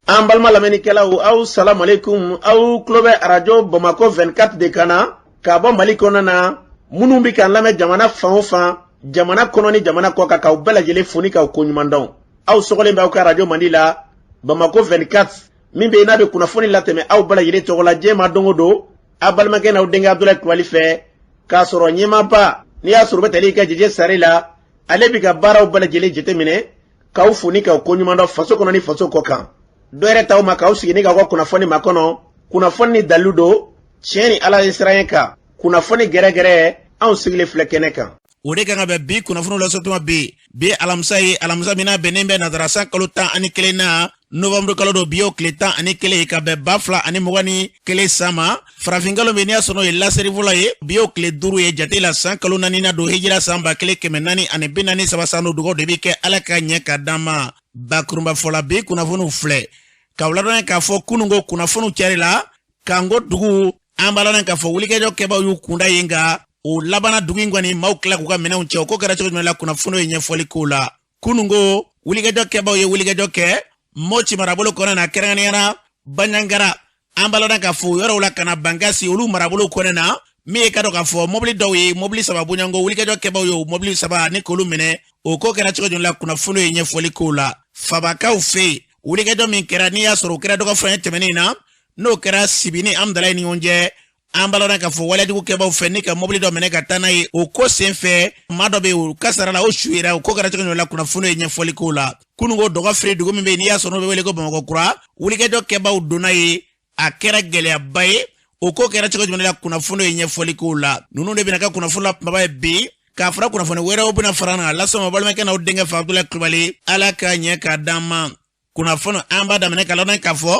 An balima lamɛnnikɛlaw, aw salamualeykum. Aw tulo bɛ arajo Bamakɔ 24 de kan na ka bɔ Mali kɔnɔna na. Minnu bɛ k'an lamɛn jamana fan o fan, jamana kɔnɔ ni jamana kɔ kan, k'aw bɛɛ lajɛlen fo ni k'aw koɲuman dɔn. Aw sɔgɔlen bɛ aw ka arajo mandi la, Bamakɔ 24, min bɛ yen n'a bɛ kunnafoni latɛmɛ aw bɛɛ lajɛlen tɔgɔ la diɲɛ ma don o don, aw balimakɛ n'aw denkɛ Abudulayi Kulubali fɛ, k'a sɔrɔ ɲɛmaaba n'i y'a sɔrɔ u bɛ tali kɛ Jeje Sare la, ale bɛ ka baaraw bɛɛ lajɛlen jateminɛ, k'aw fo ni k'aw koɲuman dɔn faso kɔnɔ ni faso kɔ kan. Dɔ yɛrɛ t'aw ma k'aw sigi ni k'aw ka kunnafoni makɔnɔ, kunnafoni ni dalilu don, tiɲɛ ni Ala ye siran kan, kunnafoni gɛrɛgɛrɛ, anw sigilen filɛ kɛnɛ kan. O de kan ka bɛn bi kunnafoniw lasɔtuma bi. Bi alamisa ye alamisa min n'a bɛnnen bɛ nazara san kalo 11 na, novanburu kalo don, bi y'o tile 11 ka bɛn 2021 san ma. Farafinkalo min n'i y'a sɔrɔ o ye laseri fɔlɔ ye, bi y'o tile 5 ye jate la, san kalo naani na don, hijira san 1443 san don. Dugaw de bɛ kɛ Ala ka ɲɛ ka d'an ma. Bakurunba fɔla, bi kunnafoniw filɛ k'aw ladɔnniya k'a fɔ kununko kunnafoniw carila Kanko dugu. An b'a ladɔn k'a fɔ wulikajɔ kɛbaaw y'u kunda yen, nka o labanna dugu in kɔni maaw tila k'u ka minɛnw cɛ. O ko kɛra cogo jumɛn la, kunnafoniw ye ɲɛfɔli k'o la. Kununko wulikajɔ kɛbaaw ye wulikajɔ kɛ Moti marabolo kɔnɔ na, kɛrɛnkɛrɛnnenya la Banjagara. An b'a ladɔn k'a fɔ yɔrɔw la ka na Bankasi, olu marabolo kɔnɔ na, min ye ka dɔn k'a fɔ mobili dɔw ye, mobili saba bɔɲɔgɔnko, wulikajɔ kɛbaaw ye o mobili saba ni k'olu minɛ. O ko kɛra cogo jumɛn la, kunnafoniw ye ɲɛfɔli k'o la. Fabakaw fɛ yen, wulikajɔ min kɛra n'i y'a sɔrɔ o kɛra dɔgɔfura tɛmɛnen na, n'o kɛra Sibi ni Amudalayi ni ɲɔgɔn cɛ, an b'a ladɔn k'a fɔ walejugu kɛbaaw fɛ ni ka mobili dɔ minɛ ka taa n'a ye. O ko sen fɛ, maa dɔ bɛ yen, o kasara la, o su yera. O ko kɛra cogo jumɛn la, kunnafoni ye ɲɛfɔli k'o la. Kununko dɔgɔ firi dugu min bɛ yen n'i y'a sɔrɔ n'o bɛ wele ko Bamakɔ kura, wulikajɔ kɛbaaw donna yen, a kɛra gɛlɛyaba ye. O ko kɛra cogo jumɛn la, kunnafoni ye ɲɛfɔli k'o la. Ninnu de bɛna kɛ kunnafoni la kumaba ye bi, k'a fara kunnafoni wɛrɛw bɛna fara an kan. Lasɔn balimakɛ n'aw denkɛ fɛ, Abudulayi Kulubali. Ala ka ɲɛ k'a d'an ma. Kunnafoni an b'a daminɛ ka ladɔn k'a fɔ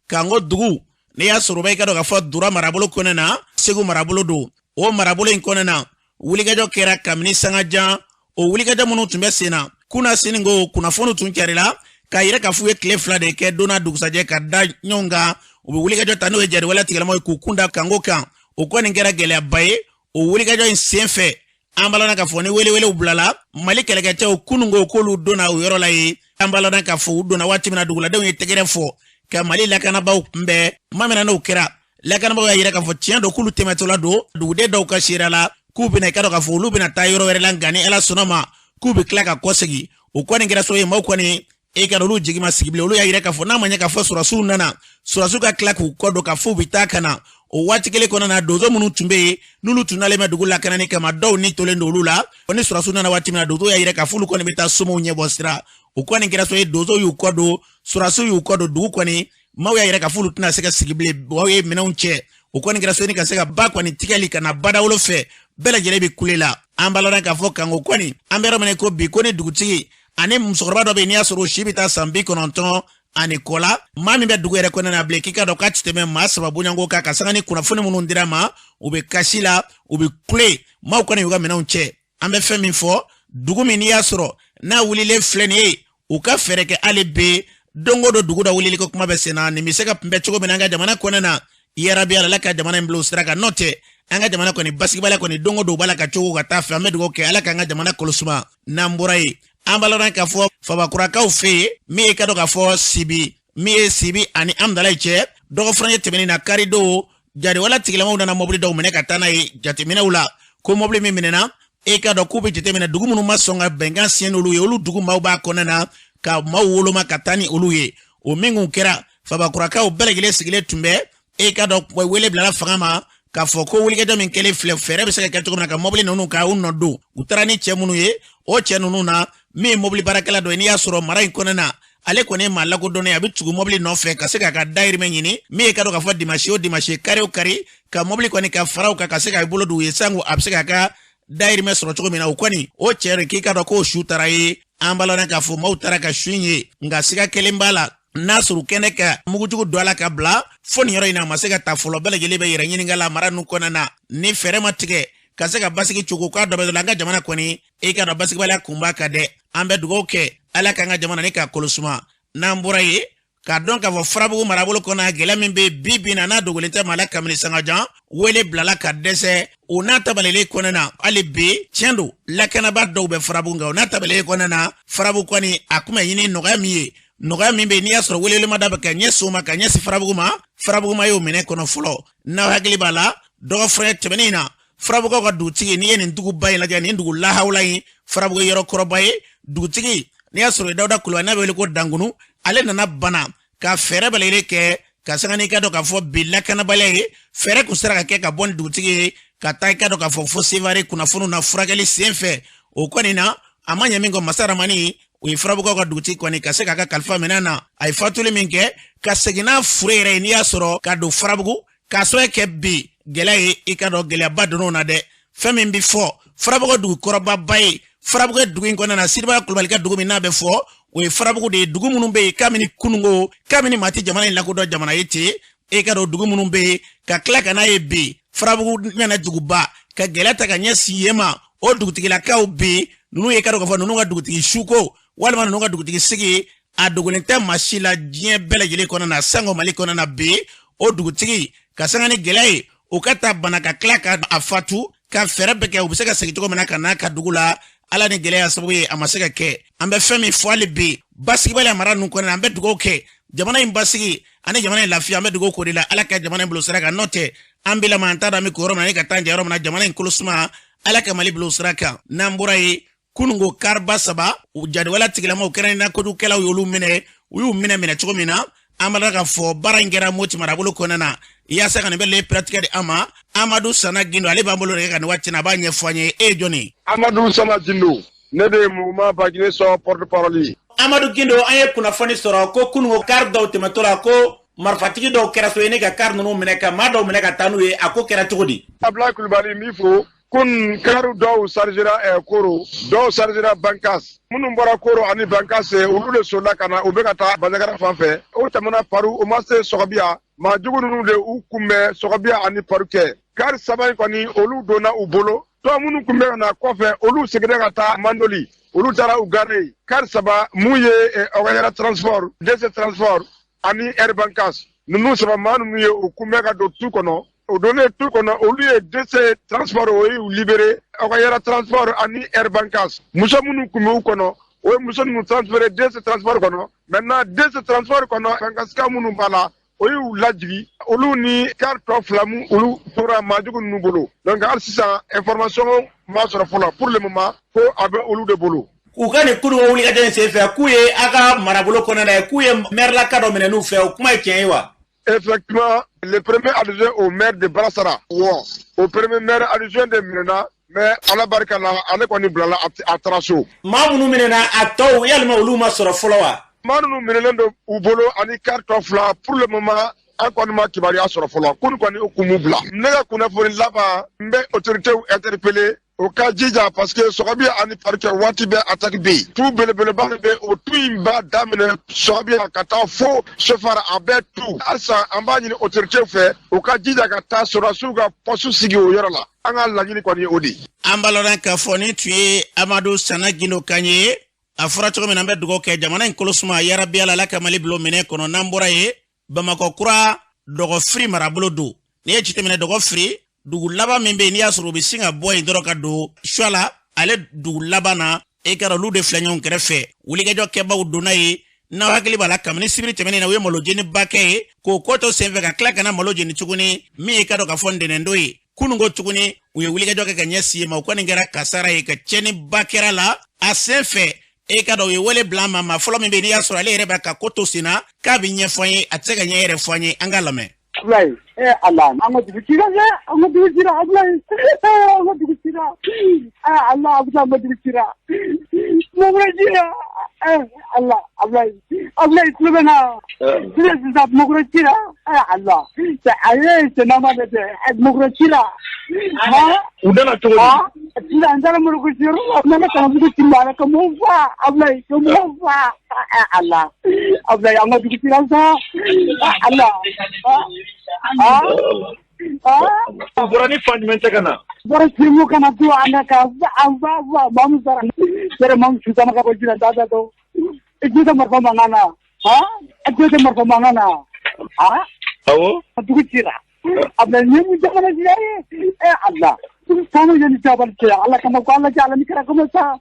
Kanko dugu, n'i y'a sɔrɔ i ka dɔn k'a fɔ Dura marabolo kɔnɔ na, Segu marabolo don. O marabolo in kɔnɔ na, wulikajɔ kɛra kabini sanga jan. O wulikajɔ minnu tun bɛ sen na kunasini ko kunnafoniw tun carila k'a yira k'a f'u ye tile 2 de kɛ, don n'a dugusajɛ ka da ɲɔgɔn kan, u bɛ wulikajɔ ta, n'o ye jatigɛwale tigilamɔgɔw ye, k'u kun da Kanko kan. O kɔni kɛra gɛlɛyaba ye. O wulikajɔ in sen fɛ, an b'a ladɔn k'a fɔ ni welewelew bilala Mali kɛlɛkɛcɛw kununko k'olu donna o yɔrɔ la yen. An b'a ladɔn k'a fɔ u donna waati min na, duguladenw ye tɛgɛrɛ fɔ ka Mali lakanabaaw kunbɛn. Tuma min na n'o kɛra, lakanabaaw y'a yira k'a fɔ tiɲɛ don k'olu tɛmɛtɔla don duguden dɔw ka seereya la k'u bɛna, i ka dɔn k'a fɔ olu bɛna taa yɔrɔ wɛrɛ la, nka ni Ala sɔnna ma k'u bɛ tila ka kɔsegin. O kɔni kɛra sababu ye maaw kɔni e ka olu jigi ma sigi bilen. Olu y'a yira k'a fɔ n'a ma ɲɛ k'a fɔ sɔrɔsiw nana, sɔrɔsiw ka tila k'u kɔ don k'a fɔ u bɛ taa ka na. O waati kelen kɔnɔna na, donso minnu tun bɛ yen n'olu tun nalen bɛ dugu lakanani kama, dɔw ni tolen don olu la. Ni sɔrɔsiw nana waati min na, donso y'a yira k'a fɔ olu kɔni bɛ taa somow ɲɛbɔ sira. O kɔni kɛra sababu ye donsow y'u kɔ don, sɔrɔsiw y'u kɔ don dugu kɔni. Maaw y'a yira k'a fɔ olu tɛna se ka sigi bilen, maaw ye minɛnw cɛ. O kɔni kɛra sababu ye ka se ka ba kɔni tigɛli ka na badawolo fɛ, bɛɛ lajɛlen bɛ kule la. An b'a ladɔn k'a fɔ Kanko kɔni, an bɛ yɔrɔ min ko bi, ko ni dugutigi ani musokɔrɔba dɔ bɛ yen n'i y'a sɔrɔ o si bɛ taa san 90 ani kɔ la, maa min bɛ dugu yɛrɛ kɔnɔna na bilen, k'i ka dɔn k'a tɛ tɛmɛ maa saba bonyanko kan, ka sanga ni kunnafoni minnu dira ma. U bɛ kasi la, u bɛ kule, maaw kɔni y'u ka minɛnw cɛ. An bɛ fɛn min fɔ, dugu min n'i y'a sɔrɔ n'a wulilen filɛ nin ye, u ka fɛɛrɛ kɛ hali bi. Don o don dugu dɔ wulili ko kuma bɛ sen na, nin bɛ se ka kunbɛn cogo min na an ka jamana kɔnɔna na. Yarabi Ala ka jamana in bila o sira kan, n'o tɛ an ka jamana kɔni basigibaliya kɔni don o don b'a la ka cogo ka taa fɛ. An bɛ dugawu kɛ Ala k'an ka jamana kolosuma. N'an bɔra yen, an b'a ladɔn k'a fɔ Fabakurakaw fɛ yen, min ye ka dɔn k'a fɔ Sibi, min ye Sibi ani Amudalayi cɛ, dɔgɔfurancɛ tɛmɛnen na karidon, jatigɛwale tigilamɔgɔw nana mɔbili dɔw minɛ ka taa n'a ye jateminɛw la. Ko mɔbili min minɛna, e ka dɔn k'u bɛ jateminɛ dugu minnu ma sɔn ka bɛnkan siɲɛ n'olu ye, olu dugu maaw b'a kɔnɔna na ka maaw woloma ka taa ni olu ye. O min kun kɛra, Fabakurakaw bɛɛ lajɛlen sigilen tun bɛ. E ka dɔn wele bilala fanga ma k'a fɔ ko wulikajɔ min kɛlen filɛ, fɛɛrɛ bɛ se ka kɛ cogo min na ka mɔbili ninnu ka u nɔ don. U taara ni cɛ minnu ye, o cɛ ninnu na, min ye mɔbili baarakɛla dɔ ye, n'i y'a sɔrɔ mara in kɔnɔna na, ale kɔni ye maa lakodɔnnen, a bɛ tugu mɔbili nɔfɛ ka se k'a ka dayirimɛ ɲini. Min ye ka dɔn k'a fɔ dimasi o dimasi, kari o kari, ka mɔbili kɔni ka fara u kan ka se k'a bolo don u ye sango a bɛ se k'a ka dayirimɛ sɔrɔ cogo min na. O kɔni o cɛ de, k'i ka dɔn k'o su taara ye. An b'a ladɔn k'a fɔ maaw taara ka su in ye, nka siga kelen b'a la, n'a sɔrɔ kɛnɛ ka mugujugu don a la ka bila fo nin yɔrɔ in na, a ma se ka ta fɔlɔ. Bɛɛ lajɛlen bɛ yɛrɛ ɲininka la mara ninnu kɔnɔna na, ni fɛɛrɛ ma tigɛ ka se ka basigi cogo k'a dɔ bɛ dɔ la, an ka jamana kɔni, e ka dɔn basigibaliya kun b'a kan dɛ. An bɛ dugawu kɛ Ala k'an ka jamana ni k'a kolosuma. N'an bɔra yen, k'a dɔn k'a fɔ Farabugu marabolo kɔnɔ, gɛlɛya min bɛ bi bi na, n'a dogolen tɛ maa la kabini sangajan, wele bilala ka dɛsɛ. O n'a tabalelen kɔnɔna na, hali bi tiɲɛ don lakanabaa dɔw bɛ Farabugu, nka o n'a tabalelen kɔnɔna na, Farabugu kɔni a kun bɛ ɲini nɔgɔya min ye. Nɔgɔya min bɛ yen, n'i y'a sɔrɔ welewelemada bɛ ka ɲɛsin o ma ka ɲɛsin Farabugu ma, Farabugu ma y'o minɛ kɔnɔ fɔlɔ. N'aw hakili b'a la, dɔgɔfura tɛmɛnen in na, Farabugukaw ka dugutigi, n'i ye nin duguba in lajɛ, nin dugu lahawula in, Farabugu yɔrɔ kɔrɔba ye, dugutigi, n'i y'a sɔrɔ Dawuda Kulubali, n'a bɛ wele ko Dankunu, ale nana bana ka fɛɛrɛ bɛɛ lajɛlen kɛ ka sanga n'i ka dɔn k'a fɔ bi lakanabaliya ye. Fɛɛrɛ kun sera ka kɛ ka bɔ ni dugutigi ye ka taa i ka dɔn k'a fɔ fo Sevare kunnafoniw na furakɛli sen fɛ. O kɔni na, a ma ɲɛ min kɔ, masa Ramani, o ye Farabugukaw ka dugutigi kɔni ka se k'a ka kalifa minɛ na. A ye fatuli min kɛ ka segin n'a fure yɛrɛ ye, n'i y'a sɔrɔ ka don Farabugu k'a sababu kɛ bi gɛlɛya ye, i ka dɔn gɛlɛyaba donn'o na dɛ. Fɛn min bɛ fɔ Farabugu dugu kɔrɔbaba ye, Farabugu dugu in kɔnɔna na, Siriba Kulubali ka dugu min n'a bɛ fɔ, o ye Farabugu de ye. Dugu minnu bɛ yen kabini kununko, kabini maa tɛ jamana in lakodɔn jamana ye ten, e ka dɔn dugu minnu bɛ yen, ka tila ka n'a ye bi Farabugu nana duguba ka gɛlɛya ta ka ɲɛsin yen ma. O dugutigilakaw bi ninnu ye, ka dɔn k'a fɔ ninnu ka dugutigi suko walima ninnu ka dugutigi sigi, a dogolen tɛ maa si la diɲɛ bɛɛ lajɛlen kɔnɔna na, sango Mali kɔnɔna na. Bi o dugutigi ka sanga ni gɛlɛya ye, o ka taa bana ka tila ka a fatu, ka fɛɛrɛ bɛɛ kɛ u bɛ se ka segin cogo min na ka n'a ka dugu la, Ala ni gɛlɛya sababu ye, a ma se ka kɛ. An bɛ fɛn min fɔ hali bi, basigibaliya mara ninnu kɔnɔna na, an bɛ dugawu kɛ jamana in basigi ani jamana in lafiya. An bɛ dugawu k'o de la, Ala ka jamana in bilo sira kan. N'o tɛ, an bi lama, an t'a dɔn an bɛ ko yɔrɔ min na ani ka taa jɛ yɔrɔ min na. Jamana in kolo suma, Ala ka Mali bilo sira kan. N'an bɔra yen, kununko kariba saba, jadiwala tigilamaw, kɛrɛnkɛrɛnnenya kojugukɛlaw y'olu minɛ. U y'u minɛ minɛ cogo min na, an b'a ka fɔ baara in kɛra Moti marabolo kɔnɔna na. Yaasa ka nin bɛɛ lajɛlen piratigɛ di an ma, Amadu Sana Gindo, ale b'an bolo de ka nin waati na, a b'a ɲɛfɔ an ye. E ye jɔn ye? Amadu Sana Gindo, ne de ye mouvement Baguiné Sɔ porte parole ye. Amadu Gindo, an ye kunnafoni sɔrɔ ko kununko kari dɔw tɛmɛtɔ la, ko marifatigi dɔw kɛra so ye ne ka kari ninnu minɛ, ka maa dɔw minɛ ka taa n'u ye. A ko kɛra cogo di? Abulayi Kulubali, n b'i fo. Kun kari dɔw sarijera Koro, dɔw sarijera Bankas. Minnu bɔra Koro ani Bankas, olu de solila ka na, u bɛ ka taa Banjagara fan fɛ. O tɛmɛna Paru, o ma se Sɔgɔbiya. Maa jugu ninnu de u kunbɛn Sɔgɔbiya ani Paru kɛ. Kari saba in kɔni, olu donna u bolo. Tɔ minnu tun bɛ ka na kɔfɛ, olu seginna ka taa Mandoli, olu taara u gare. Kari saba mun ye Ɔgɔyɛrɛ transport, DC transport ani Air Bankas, ninnu saba, maa ninnu ye u kunbɛn ka don tu kɔnɔ. O donnen tu kɔnɔ, olu ye DC transport, o y'u libéré, Ɔgɔyɛrɛ transport ani Air Bankas. Muso minnu tun bɛ u kɔnɔ, o ye muso ninnu transféré DC transport kɔnɔ. Maintenant, DC transport kɔnɔ, Bankaska minnu b'a la, o y'u lajigi, olu ni kari tɔ fila mu, olu tora maajugu ninnu bolo. Donc hali sisan, information ma sɔrɔ fɔlɔ. Pour le moment, ko a bɛ olu de bolo. U ka nin kununko wulikajɔ in senfɛ, k'u ye a ka marabolo kɔnɔna ye, k'u ye mɛrilaka dɔ minɛ n'u fɛ, o kuma ye tiɲɛ ye wa? Effectivement, le premier adjoint au maire de Barasara, wɔ o premier maire adjoint de minɛna, mais Ala barika la, ale kɔni bilala, a taara so. Maa minnu minɛna, a tɔw, yalima olu ma sɔrɔ fɔlɔ wa? Maa ninnu minɛlen don u bolo ani kari tɔ fila. Pour le moment, an kɔni ma kibaruya sɔrɔ fɔlɔ. K'olu kɔni u kun m'u bila. Ne ka kunnafoni laban, n bɛ autorités interpeller o ka jija, parce que Sɔgɔbiya ani Parikɛ, waati bɛɛ attaque bɛ yen. Tu belebeleba de bɛ, o tu in b'a daminɛ Sɔgɔbiya ka taa fo Sofara, a bɛɛ tu. Halisa an b'a ɲini autorités fɛ, u ka jija ka taa sɔrɔdasiw ka poste sigi o yɔrɔ la. An ka laɲini kɔni ye o de ye. An b'a lɔn k'a fɔ nin tun ye Amadu Sana Gindo kan ye. A fɔra cogo min na, an bɛ dugawu kɛ jamana in kolo suma, yarabi Ala, Ala ka Mali bilo minɛ kɔnɔ. N'an bɔra yen, Bamakɔ kura Dɔgɔfiri marabolo don. N'i ye jateminɛ, Dɔgɔfiri dugu laban min bɛ yen, n'i y'a sɔrɔ u bɛ sin ka bɔ yen dɔrɔn ka don Suala, ale dugu laban na, e ka olu de filɛ ɲɔgɔn kɛrɛfɛ. Wulikajɔ kɛbaw donna yen. N'aw hakili b'a la, kabini sibiri tɛmɛnen na, u ye malo jeniba kɛ ye k'o ko to senfɛ, ka tila ka na malo jeni tuguni min ye ka dɔn k'a fɔ ntɛnɛndon ye. Kununko tuguni, u ye wulikajɔ kɛ ka ɲɛsin yen ma. O kɔni kɛra kasara ye, ka tiɲɛniba kɛra la a sen fɛ. E ka dɔn, u ye wele bila an ma. Maa fɔlɔ min bɛ yen, n'i y'a sɔrɔ ale yɛrɛ b'a ka ko to sen na, k'a bɛ ɲɛfɔ an ye, a tɛ se ka ɲɛ yɛrɛ fɔ an ye, an k'a lamɛn. Abulayi, eh Ala, an ka dugu cira dɛ, an ka dugu cira Abulayi, eh an ka dugu cira, eh Ala, Abulayi, an ka dugu cira, Mɔgɔ cira, eh Ala, Abulayi, Abulayi tulo bɛ na, sisan sisan Mɔgɔ cira, eh Ala, a ye senama de tɛ, Mɔgɔ cira, U nana cogo di? Sisan n taara Mɔgɔ la, ne ka mugu ci la ka mɔgɔw fa, Abulayi, ka mɔgɔw fa, eh Ala, Abulayi, an ka dugu cira sa, Ala. U bɔra ni fan jumɛn cɛ ka na? Bɔra sirimu kana to an na ka an fa fa mamu sara sere mamu sutama ka bɔ jira da da to i tɛ marifa mankan na, ha, i tɛ marifa mankan na, ha. Awɔ. Dugu cira Abulayi, ni mun jamana cira ye? Eh Ala, dugu sanu ye ni jabali cɛ, Ala kama ko Ala cɛ, Ala ni kira kama sa,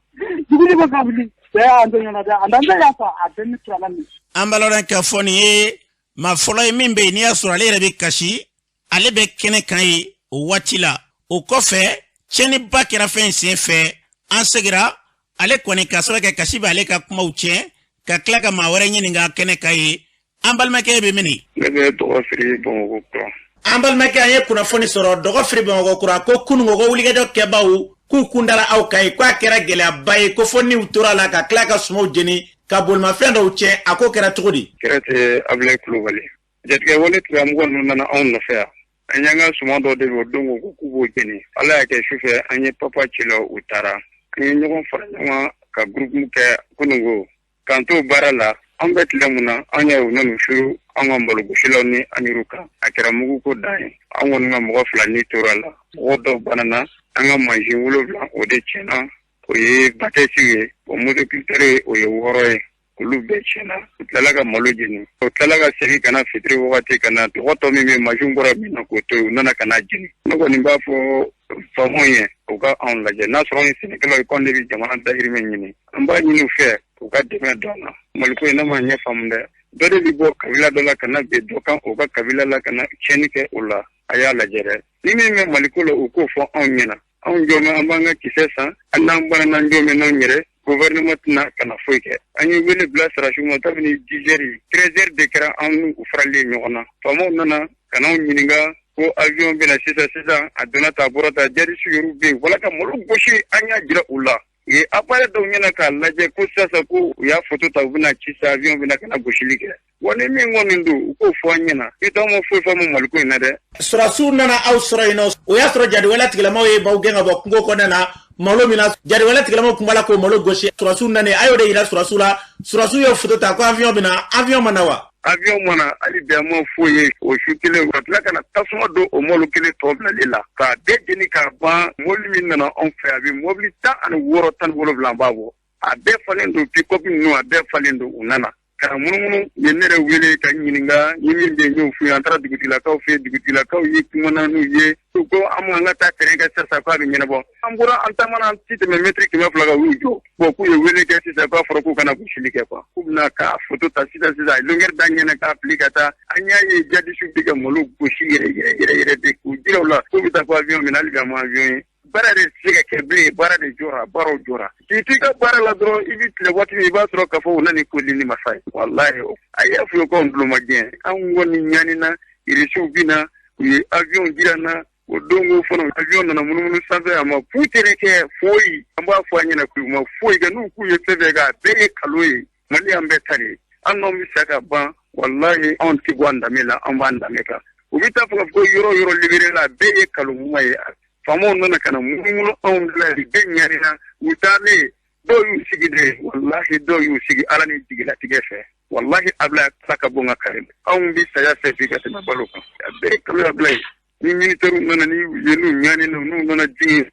dugu de bɛ ka wuli. Cɛ an tɛ ɲɔgɔn na dɛ, an tɛ yafa a bɛɛ ni turala min. An b'a lɔn k'a fɔ nin ye maa fɔlɔ ye min bɛ yen, n'i y'a sɔrɔ ale yɛrɛ bɛ kasi, ale bɛ kɛnɛ kan yen o waati la. O kɔfɛ, tiɲɛniba kɛra fɛn in sen fɛ. An segira ale kɔni ka sababu kɛ kasi bɛ ale ka kumaw tiɲɛ, ka tila ka maa wɛrɛ ɲininka kɛnɛ kan yen. An balimakɛ bɛ min? Ne bɛ Dɔgɔfiri, Bamakɔ Kura. An balimakɛ, an ye kunnafoni sɔrɔ Dɔgɔfiri, Bamakɔ Kura, ko kununko ko wulikajɔ kɛbaw k'u kundara aw kan yen, k'a kɛra gɛlɛyaba ye, ko fo niw tora la, ka tila ka sumaw jeni, ka bolimafɛn dɔw tiɲɛ. A ko kɛra cogo di? Kɛrɛ tɛ, Abilayi Kulubali. Jatigɛ wale tigilamɔgɔ ninnu nana anw nɔfɛ yan. An y'an ka suman dɔ de o don ko k'u b'o jeni. Ala y'a kɛ, sufɛ an ye papa ci la, u taara. An ye ɲɔgɔn fara ɲɔgɔn ka groupe kɛ kununko k'an to baara la. An bɛ tile mun na, an yɛrɛ u nana suru an ka malogosilaw ni an yɛrɛw kan. A kɛra mugu ko dan ye. An kɔni ka mɔgɔ 2 ni tora la, mɔgɔ dɔw banana. An ka mansin 7, o de tiɲɛna. O ye batɛsiw ye, o motoculteur ye, o ye 6 ye, olu bɛɛ tiɲɛna. U tilala ka malo jeni. U tilala ka segin ka na fitiri wagati, ka na tɔgɔ tɔ min bɛ mansin bɔra min na k'o to yen, u nana ka na jeni. Ne kɔni b'a fɔ faamaw ye, u ka anw lajɛ. N'a sɔrɔ anw ye sɛnɛkɛlaw ye, k'anw de bɛ jamana dahirimɛ ɲini, an b'a ɲini u fɛ u ka dɛmɛ don an na. Maliko in, ne m'a ɲɛ faamu dɛ. Dɔ de bɛ bɔ kabila dɔ la ka na bin dɔ kan o ka kabila la, ka na tiɲɛni kɛ o la. A y'a lajɛ dɛ. Ni min bɛ maliko la, u k'o fɔ anw ɲɛna. Anw jɔ an b'an ka kisɛ san, an n'an banana, an jɔ n'anw yɛrɛ. Gouvernement tɛna ka na foyi kɛ. An ye wele bila sɔrɔdasiw ma kabini 10 heures, 13 heures de kɛra an n'u faralen ɲɔgɔn na. Faamaw nana ka n'anw ɲininka ko avion bɛna sisan sisan. A donna ta, a bɔra ta, djihadistes yɛrɛ bɛ yen wala ka malo gosi. An y'a jira u la, u ye appareil dɔw ɲɛna k'a lajɛ ko sisan ko u y'a photo ta, u bɛna ci sa, avion bɛna ka na gosili kɛ. Wa ni min kɔni don, u k'o fɔ an ɲɛna. I t'anw ma foyi faamu maliko in na dɛ. Sɔrɔdasiw nana aw sɔrɔ yen nɔ, o y'a sɔrɔ jatigɛwale tigilamaw ye baw gɛn ka bɔ kungo kɔnɔna na. Malo min na, jatigɛwale tigilamaw kun b'a la k'o malo gosi. Sɔrɔdasiw nana, a y'o de yira sɔrɔdasiw la. Sɔrɔdasiw ye photo ta ko avion bɛna. Avion ma na wa? Avion ma na hali bi, an ma foyi ye. O su kelen, ka tila ka na tasuma don o malo kelen tɔ bilalen la, k'a bɛɛ jeni k'a ban. Mobili min nana anw fɛ, a bɛ mobili 16, 17 an b'a bɔ. A bɛɛ falen don, pick-up ninnu, a bɛɛ falen don. U nana ka munumunu, u ye ne yɛrɛ wele ka ɲininka ni min bɛ yen, n y'o f'u ye. An taara dugutigilakaw fɛ yen, dugutigilakaw ye kumana n'u ye. U ko an ma an ka taa terrain kan sisan, k'a bɛ ɲɛnabɔ. An bɔra, an taamana, an ti tɛmɛ mɛtiri 200 kan, u y'u jɔ. Bon, k'u ye wele kɛ sisan, k'a fɔra k'u kana gosili kɛ quoi, k'u bɛna k'a photo ta sisan sisan. A ye longueur da ɲɛnɛ k'a fili ka taa. An y'a ye djihadistes bɛ ka malo gosi yɛrɛ yɛrɛ yɛrɛ yɛrɛ de, k'u jira u la k'u bɛ taa ko avion minɛ. Hali bi, an ma avion ye. Baara yɛrɛ tɛ se ka kɛ bilen, baara de jɔra, baaraw jɔra. K'i t'i ka baara la dɔrɔn, i bɛ tile waati min, i b'a sɔrɔ k'a fɔ u na ni koli ni masa ye. Walahi, a y'a f'u ye k'anw tulo ma gɛn. Anw kɔni ɲanina, irisiw bɛ na, u ye avion jira an na. O don ko fana, avion nana munumunu sanfɛ, a ma putere kɛ foyi. An b'a fɔ an ɲɛna k'u ma foyi kɛ. N'u k'u ye fɛn fɛn kɛ, a bɛɛ ye kalo ye. Mali y'an bɛɛ ta de ye. An n'anw bɛ sa ka ban, walahi, anw tɛ bɔ an danbe la, an b'an danbe kan. U bɛ taa fɔ k'a fɔ ko yɔrɔ yɔrɔ libéré la, a bɛɛ ye kalo kuma ye. Faamaw nana ka na munumunu anw la, bɛɛ ɲanina. U taalen, dɔw y'u sigi de, walahi, dɔw y'u sigi Ala ni jigilatigɛ fɛ. Walahi, Abila, Ala ka bɔ n ka kari, anw bɛ saya fɛ bi ka tɛmɛ balo kan. A bɛɛ ye kalo, Abila ye. Ni militaires nana, ni ye n'u ɲanina, n'u nana jigin,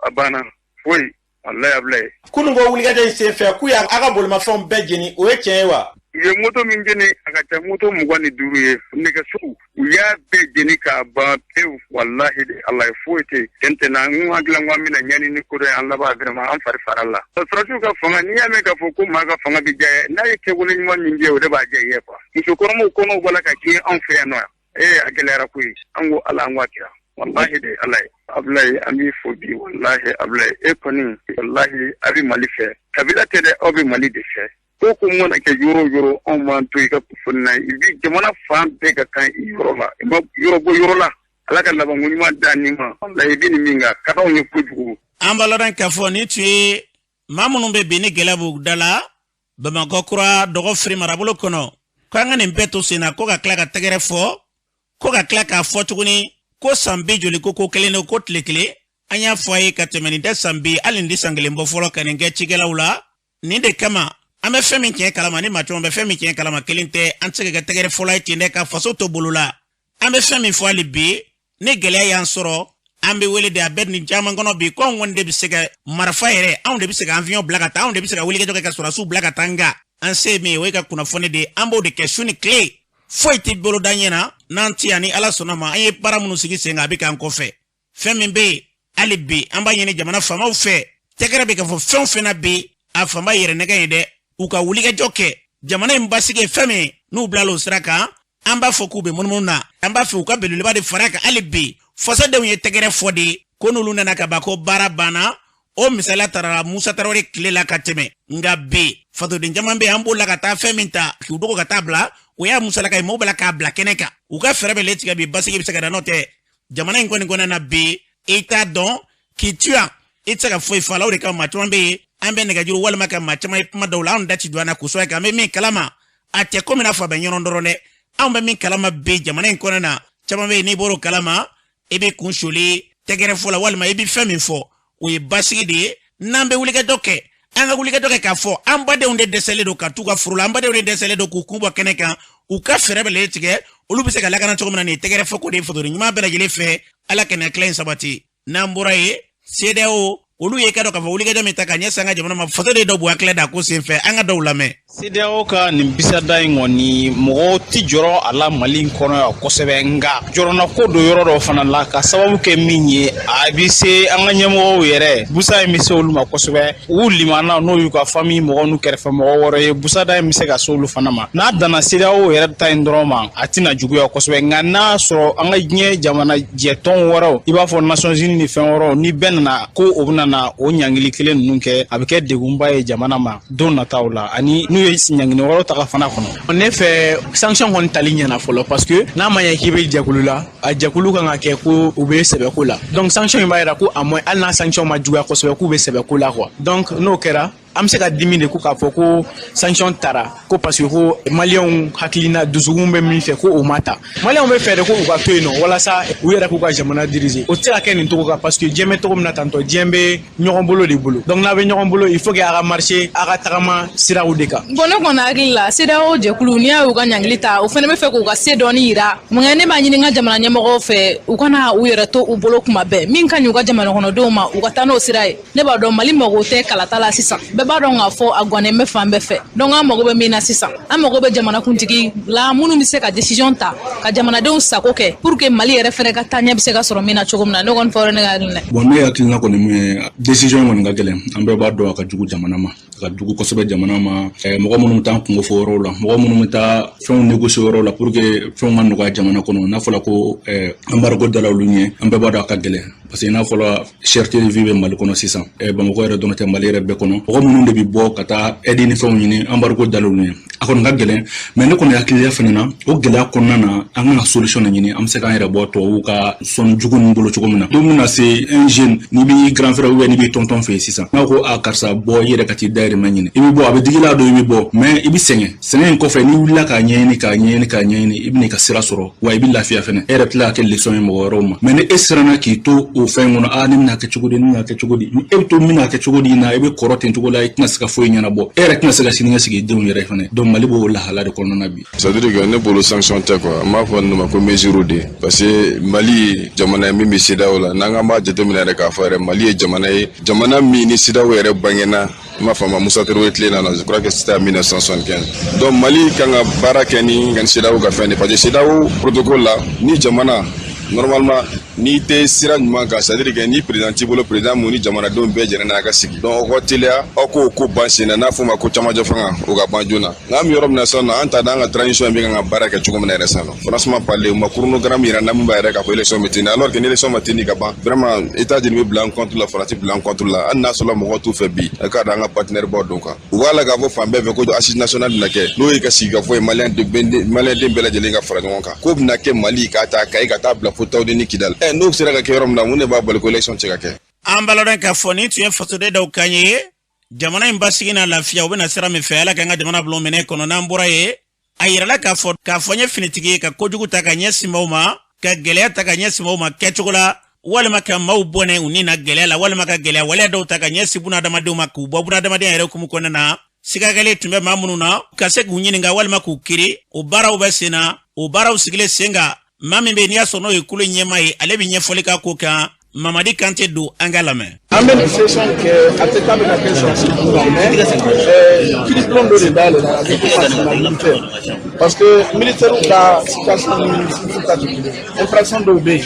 a banna, foyi, walahi, Abila ye. Kunun ko wulikajɔ in senfɛ, k'u y'a ka bolimafɛnw bɛɛ jeni, o ye tiɲɛ ye wa? U ye moto min jeni, a ka ca moto 25 ye. Nɛgɛsow, u y'a bɛɛ jeni k'a ban pewu. Walahi de, Ala ye, foyi tɛ tiɲɛ tɛ na. N hakili la ko an bɛna ɲani ni ko dɔ ye, an laban vraiment an fari fara la. Sɔrɔdasiw ka fanga, n'i y'a mɛn k'a fɔ ko maa ka fanga bɛ diya, n'a ye kɛwale ɲuman min kɛ, o de b'a diya i ye quoi. Muso kɔnɔmaw kɔnɔw bɔla ka tiɲɛ anw fɛ yan nɔ yan. Ee, a gɛlɛyara koyi. An ko Ala, an ko a kira. Walahi de, Ala ye, Abulayi, an b'i fo bi. Walahi, Abulayi, e kɔni, walahi, a bɛ Mali fɛ. Kabila tɛ dɛ, aw bɛ Mali de fɛ. Ko ko mana kɛ yɔrɔ o yɔrɔ, anw b'an to i ka kunnafoni na. I bi jamana fan bɛɛ ka kan i yɔrɔ la, i ma yɔrɔ bɔ yɔrɔ la. Ala ka labanko ɲuman d'an ni ma. Walahi, i bɛ nin min kan, ka d'anw ye kojugu. An b'a lɔn k'a fɔ nin tun ye maa minnu bɛ bi ni gɛlɛya b'u da la Bamakɔ Kura, Dɔgɔfiri marabolo kɔnɔ, ko an ka nin bɛɛ to sen na, ko ka tila ka tɛgɛrɛ fɔ, ko ka tila k'a fɔ tuguni ko san bi joli ko ko kelen don, ko tile kelen. An y'a fɔ a ye ka tɛmɛ, nin tɛ san bi, hali nin tɛ san kelen bɔ fɔlɔ ka nin kɛ cikɛlaw la. Nin de kama an bɛ fɛn min tiɲɛ kalama, ni maa caman bɛ fɛn min tiɲɛ kalama, kelen tɛ. An tɛ se ka kɛ tɛgɛrɛ fɔlɔ ye ten dɛ, ka faso to bolo la. An bɛ fɛn min fɔ hali bi, ni gɛlɛya y'an sɔrɔ, an bɛ wele de. A bɛ nin caman kɔnɔ bi ko anw kɔni de bɛ se ka marifa yɛrɛ, anw de bɛ se ka avion bila ka taa, anw de bɛ se ka wulikajɔ kɛ ka sɔrɔdasiw bila ka taa. Nka an se min ye, o ye ka kunnafoni de, an b'o de kɛ su ni tile. Foyi tɛ boloda ɲɛ na n'an ti yan. Ni Ala sɔnna ma, an ye baara minnu sigi sen kan, a bɛ k'an kɔfɛ. Fɛn min bɛ yen hali bi, an b'a ɲini jamana faamaw fɛ, tɛgɛrɛ bɛ ka fɔ fɛn o fɛn na bi. A fanba yɛrɛ nɛgɛ ye dɛ. U ka wulikajɔ kɛ jamana in basigi ye fɛn min n'u bilala o sira kan, an b'a fɔ k'u bɛ munumunu na. An b'a fɛ u ka belebeleba de fara kan hali bi. Fasodenw ye tɛgɛrɛ fɔ de ko n'olu nana ka ban ko baara banna. O misaliya tara Musa Tarawele tile la ka tɛmɛ, nka bi fasoden caman bɛ yen, an b'o la ka taa fɛn min ta k'u dogo ka taa bila, o y'a musalaka ye. Mɔgɔw b'a la k'a bila kɛnɛ kan. U ka fɛɛrɛ bɛɛ tigɛ bi, basigi bɛ se ka na. N'o tɛ, jamana in kɔni kɔnɔna na bi, i t'a dɔn k'i to yan, i tɛ se ka foyi fɔ a la. O de kama maa caman bɛ yen, an bɛ nɛgɛjuru walima ka maa caman ye kuma dɔw la, anw da ti don an na kosɛbɛ kan. An bɛ min kalama, a tɛ komi n'a fɔ a bɛ ɲɔgɔn dɔrɔn dɛ. Anw bɛ min kalama bi jamana in kɔnɔna na, caman bɛ yen, n'i bɔr'o kalama, i bɛ kun soli tɛgɛrɛ fɔ la, walima i bɛ fɛn min fɔ, o ye basigi de ye. N'an bɛ wulikajɔ kɛ, an ka wulikajɔ kɛ k'a fɔ an badenw de dɛsɛlen don ka t'u ka foro la, an badenw de dɛsɛlen don k'u kun bɔ kɛnɛ kan. U ka fɛɛrɛ bɛɛ tigɛ, olu bɛ se ka lakana cogo min na. Nin ye tɛgɛrɛ fɔ ko de ye fasoden ɲuman bɛɛ lajɛlen fɛ. Ala ka nin tila in sabati. N'an bɔra yen, CEDEAO, olu ye ka dɔn k'a fɔ wulikajɔ min ta ka ɲɛsin an ka jamana ma, fasoden dɔw b'u hakili da ko senfɛ. An ka dɔw lamɛn. CEDEAO ka nin bisada in kɔni, mɔgɔw ti jɔrɔ a la Mali in kɔnɔ yan kosɛbɛ, nka jɔrɔnako don yɔrɔ dɔ fana la, ka sababu kɛ min ye, a bɛ se an ka ɲɛmɔgɔw yɛrɛ, busa in bɛ se olu ma kosɛbɛ. U limana n'o y'u ka famille mɔgɔw n'u kɛrɛfɛ mɔgɔ wɛrɛ ye, busada in bɛ se ka se olu fana ma. N'a danna CEDEAO yɛrɛ ta in dɔrɔn ma, a tɛna juguya kosɛbɛ, nka n'a sɔrɔ an ka diɲɛ jamana jɛtɔn wɛrɛw, i b'a fɔ Nations Unies ni fɛn wɛrɛw, ni bɛɛ nana ko o bɛna na o ɲangili kelen ninnu kɛ, a bɛ kɛ degunba ye jamana ma don nataw la, ani n'u ye ɲangini wɛrɛw ta ka fana kɔnɔ. Ne fɛ, sanction kɔni tali ɲɛna fɔlɔ, parce que n'a ma ɲɛ k'i bɛ jɛkulu la, a jɛkulu kan ka kɛ ko u bɛ sɛbɛko la. Donc sanction in b'a yira ko a moins, hali n'a sanction ma juguya kosɛbɛ, k'u bɛ sɛbɛko la quoi. Donc n'o kɛra, an bɛ se ka dimi de ko k'a fɔ ko sanction tara ko parce que ko Maliyɛnw hakilina dusukun bɛ min fɛ ko o ma ta. Maliyɛnw bɛ fɛ de ko u ka to yen nɔ walasa u yɛrɛ k'u ka jamana diriger. O tɛ se ka kɛ nin cogo kan, parce que diɲɛ bɛ cogo min na tantɔ, diɲɛ bɛ ɲɔgɔn bolo de bolo. Donc n'a bɛ ɲɔgɔn bolo, il faut que a ka marcher, a ka tagama siraw de kan. Bon, ne kɔni hakili la, CEDEAO jɛkulu, n'i y'a y'u ka ɲangili ta, o fana bɛ fɛ k'u ka se dɔɔni yira. Nka ne b'a ɲini n ka jamana ɲɛmɔgɔw fɛ, u kana u yɛrɛ to u bolo kuma bɛɛ. Min ka ɲi u ka jamana kɔnɔdenw ma, u ka taa n'o sira ye. Ne b'a dɔn, Mali mago tɛ kalata la sisan. Bɛɛ b'a dɔn k'a fɔ a gannen bɛ fan bɛɛ fɛ. Donc an mago bɛ min na sisan, an mago bɛ jamanakuntigi la minnu bɛ se ka décision ta ka jamanadenw sago kɛ, pour que Mali yɛrɛ fɛnɛ ka taaɲɛ bɛ se ka sɔrɔ min na cogo min na. Ne kɔni fɔ, ne ka hakilina. Bon, ne hakilina kɔni mun ye, décision kɔni ka gɛlɛn. An bɛɛ b'a dɔn, a ka jugu jamana ma, a ka jugu kosɛbɛ jamana ma. Mɔgɔ minnu bɛ taa kungo fɔ yɔrɔw la, mɔgɔ minnu bɛ taa fɛnw négocier yɔrɔw la pour que fɛnw ka nɔgɔya jamana kɔnɔ, n'a fɔra ko embargo dala olu ɲɛ, an bɛɛ b'a dɔn a ka gɛlɛn, parce que n'a fɔra cherté de vie bɛ Mali kɔnɔ sisan, Bamakɔ yɛrɛ dɔrɔn tɛ, Mali yɛrɛ bɛɛ kɔnɔ, mɔgɔ minnu de bɛ bɔ ka taa aide ni fɛnw ɲini, embargo dala olu ɲɛ, a kɔni ka gɛlɛn. Mais ne kɔni hakilila fɛnɛ na, o gɛlɛya kɔnɔna na, an kan ka solution de ɲini, an bɛ se k'an yɛrɛ bɔ tubabuw ka sɔnni jugu ninnu bolo cogo min na. Don min na se, un jeune, n'i b'i grand frère ou bien n'i b'i tonton fɛ yen sisan, n'a ko a karisa, bɔ i yɛrɛ ka t'i dayirimɛ ɲini, i bɛ bɔ, a bɛ digi la don, i bɛ bɔ, mais i bɛ sɛgɛn. Sɛgɛn in kɔfɛ, n'i wulila k'a ɲɛɲini, k'a ɲɛɲini, k'a ɲɛɲini, i bɛn'i ka sira sɔrɔ wa, i bɛ lafiya fɛnɛ, e yɛrɛ tila ka kɛ leçon ye mɔgɔ wɛrɛw ma. Mais ni e siranna k'i to o fɛn kɔnɔ, a ne bɛna kɛ cogo di, ne bɛna kɛ cogo di, ni e bɛ to min bɛna kɛ cogo di na, i bɛ kɔrɔ ten cogo la, i tɛna se ka foyi ɲɛnabɔ, e yɛrɛ tɛna se ka siniɲɛsigi denw yɛrɛ fɛnɛ. Donc Mali b'o lahala de kɔnɔna na bi. C'est à dire que ne bolo, sanction tɛ quoi, n b'a fɔ nin ma ko mesure de, parce que Mali ye jamana ye min bɛ CEDEAO la. N'an k'an b'a jateminɛ yɛrɛ k'a fɔ yɛrɛ, Mali ye jamana ye, jamana min ni CEDEAO yɛrɛ bangena, i m'a faamu, Musa Traoré tile nana, je crois que c'était en 1975. Donc Mali kan ka baara kɛ ni CEDEAO ka fɛn de, parce que CEDEAO protocole la, ni jamana normalement n'i tɛ sira ɲuman kan, c'est à dire que ni président t'i bolo, président mun ni jamanadenw bɛɛ jɛnna n'a ka sigi, donc aw ka teliya, aw k'o ko ban sen na, n'a fɔ ma ko camancɛ fanga, o ka ban joona. Nka an bɛ yɔrɔ min na sisan nɔ, an t'a dɔn an ka transition in bɛ kan ka baara kɛ cogo min na yɛrɛ sisan nɔ. Franchement parler, u ma chronogramme yira na min b'a yɛrɛ k'a fɔ élection bɛ ten, alors que ni élection ma ten ka ban, vraiment États-Unis bɛ bila an contre la, France bila an contre la, hali n'a sɔrɔ mɔgɔw t'u fɛ bi. A k'a dɔn an ka partenaire baw don kan, u b'a la k'a fɔ fan bɛɛ fɛ ko assise nationale bɛna kɛ, n'o ye ka sigi ka fɔ ye Maliyɛn den bɛɛ lajɛlen ka fara ɲɔgɔn kan, k'o bɛna kɛ Mali k'a ta Kayi ka taa bila fo Tawudeni ni Kidali. Ɛ, n'o sera ka kɛ yɔrɔ min na, mun de b'a bali ko élection tɛ se ka kɛ? An b'a k'a fɔ nin tun ye fasoden dɔw kan ye jamana in basigi n'a lafiya, u bɛna sira min fɛ. Ala k'an ka jamana bulon minɛ kɔnɔ. N'an bɔra yen, a yirala k'a fɔ n ye finitigi ye ka kojugu ta ka ɲɛsin maaw ma, ka gɛlɛya ta ka ɲɛsin maaw ma kɛcogo la, walima ka maaw bɔnɛ u ni na gɛlɛya la, walima ka gɛlɛya waleya dɔw ta ka ɲɛsin bunadamadenw ma, k'u bɔ bunadamadenya yɛrɛ hukumu kɔnɔna na. Sigakɛlen tun bɛ maa minnu na, ka se k'u ɲininka walima k'u kiri, o baaraw bɛ sen na. O baaraw sigilen sen kan, maa min bɛ yen n'i y'a sɔrɔ n'o ye kulu ɲɛmaa ye, ale bɛ ɲɛfɔli k'a ko kan. Mamadi Kante don, an ka lamɛn. An bɛ nin session kɛ, a tɛ k'a bɛ ka kɛ sɔrɔsi kun, mais kiiribulon dɔ de dayɛlɛla a bɛ ko tribunal militaire, parce que militaire ka situation ni civil ta tɛ kelen. Infraction dɔw bɛ yen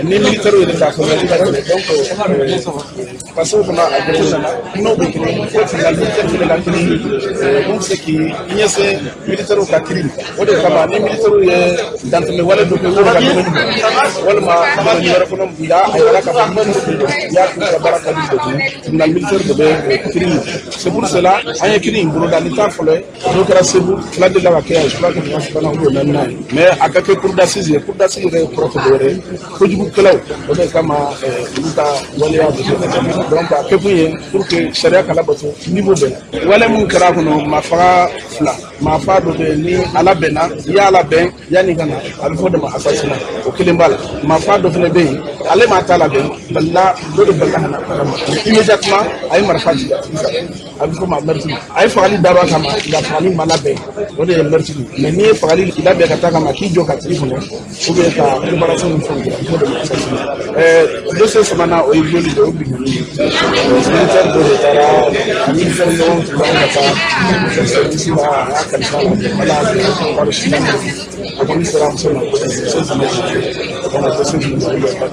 ni militaire yɛrɛ t'a kɔnɔ ka tɛmɛ. Donc parce que o fana a jate nana n'o bɛ kelen fo tribunal militaire fana ka kiri mun bɛ se k'i ɲɛsin militaire ka kiri. O de kama, ni militaire ye dantɛmɛ wale dɔ kɛ u yɛrɛ ka domaine kɔnɔ walima domaine wɛrɛ kɔnɔ, nka a yɛrɛ k'a fɔ militaire de don, y'a k'u ka baara ka di degun, tribunal militaire de bɛ kiri in. C'est pour cela an ye kiri in boloda. Ni t'a fɔlɔ ye, n'o kɛra Segu, fila delila ka kɛ yan, je crois que nin sabanan ou naaninan ye, mais a ka kɛ cour d'assises ye. Cour d'assises yɛrɛ kɔrɔ tɛ dɔwɛrɛ ye, kojugukɛlaw. O de kama olu ka waleya bɛ kɛ. Donc a kɛkun ye pour que sariya ka labato niveau bɛɛ la. Wale mun kɛra a kɔnɔ, maa faga fila, maa fa dɔ bɛ yen ni ala bɛnna, i y'a labɛn yanni ka na, a bɛ fɔ o de ma assassinat, o kelen b'a la. Maa fa dɔ fana bɛ yen, ale m'a ta labɛn, balila dɔ de balila ka na a kama, immédiatement a ye marifa ci a tigi kan, a bɛ fɔ o ma meurtre. A ye fagali dabɔ a kama, nka fagali ma labɛn, o de ye meurtre. Mais n'i ye fagali labɛn ka taa kama k'i jɔ ka tigi kɔnɔ ou bien ka préparation ni fɛnw kɛ, a bɛ fɔ o de ma assassinat. Dossier sabanan, o ye viol de ye, o binkanni ye. Militaire dɔ de taara a militaire ɲɔgɔn tun b'an ka taa service la, a y'a kalifa la, ala y'a kɔlɔsi, a kɔni sera muso ma, muso fana donc dossier ninnu olu bɛ ba.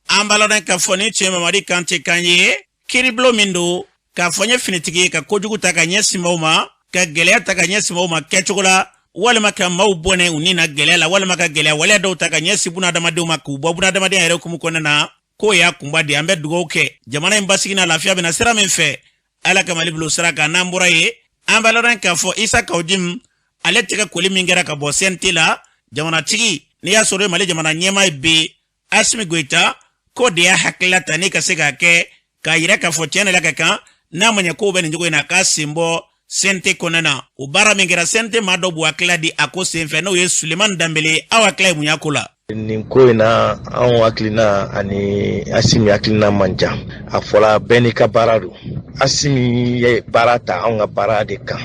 An b'a lɔn k'a fɔ ni tun ye Mamadi Kante kan ye. Kiiribulon min don k'a fɔ n ye finitigi ye ka kojugu ta ka ɲɛsin maaw ma, ka gɛlɛya ta ka ɲɛsin maaw ma kɛcogo la, walima ka maaw bɔnɛ u ni na gɛlɛya la, walima ka gɛlɛya waleya dɔw ta ka ɲɛsin bunadamadenw ma k'u bɔ bunadamadenya yɛrɛ hukumu kɔnɔna na, k'o y'a kunba di. An bɛ dugawu kɛ jamana in basigi n'a lafiya bɛna sira min fɛ, Ala ka Mali bilo sira kan. N'an bɔra yen, an b'a lɔn k'a fɔ Isa Kawu Jim, ale tɛgɛ koli min kɛra ka bɔ CNT la, jamanatigi n'i y'a sɔrɔ Mali jamana ɲɛmaa ye bi, Asimi Goyita, k'o de y'a hakilila ta ni ka se k'a kɛ k'a yira k'a fɔ tiɲɛ de la ka kan n'a ma ɲɛ kow bɛ nin cogo in na, k'a sen bɔ CNT kɔnɔna na. O baara min kɛra, CNT maa dɔ b'u hakilila di a ko senfɛ, n'o ye Sulemani Danbele. Aw hakilila ye mun y'a ko la? Nin ko in na, anw hakilina ani Asimi hakilina man jan. A fɔla bɛɛ n'i ka baara don. Asimi ye baara ta anw ka baara de kan.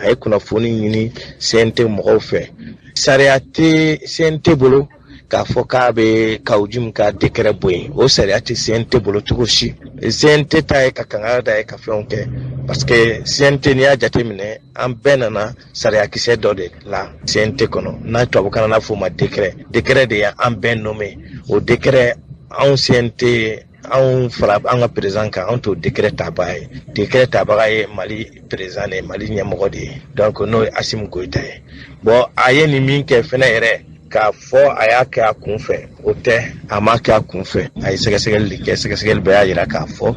A ye kunnafoni ɲini CNT mɔgɔw fɛ. Sariya tɛ CNT bolo k'a fɔ k'a bɛ Kawu Jim ka décret bɔ yen. O sariya tɛ CNT bolo cogo si. CNT ta ye ka kangari da ye ka fɛnw kɛ, parce que CNT, n'i y'a jateminɛ, an bɛɛ nana sariyakisɛ dɔ de la CNT kɔnɔ, n'a tubabukan na n'a fɔ o ma décret. Décret de y'an bɛɛ nommé. O décret, anw CNT, anw fara an ka président kan, anw t'o décret tabaga ye. Décret tabaga ye Mali président de ye, Mali ɲɛmɔgɔ de ye, donc n'o ye Asimi Goyita ye. Bon, a ye nin min kɛ fɛnɛ yɛrɛ, k'a fɔ a y'a kɛ a kun fɛ, o tɛ, a m'a kɛ a kun fɛ. A ye sɛgɛsɛgɛli de kɛ, sɛgɛsɛgɛli bɛɛ y'a yira k'a fɔ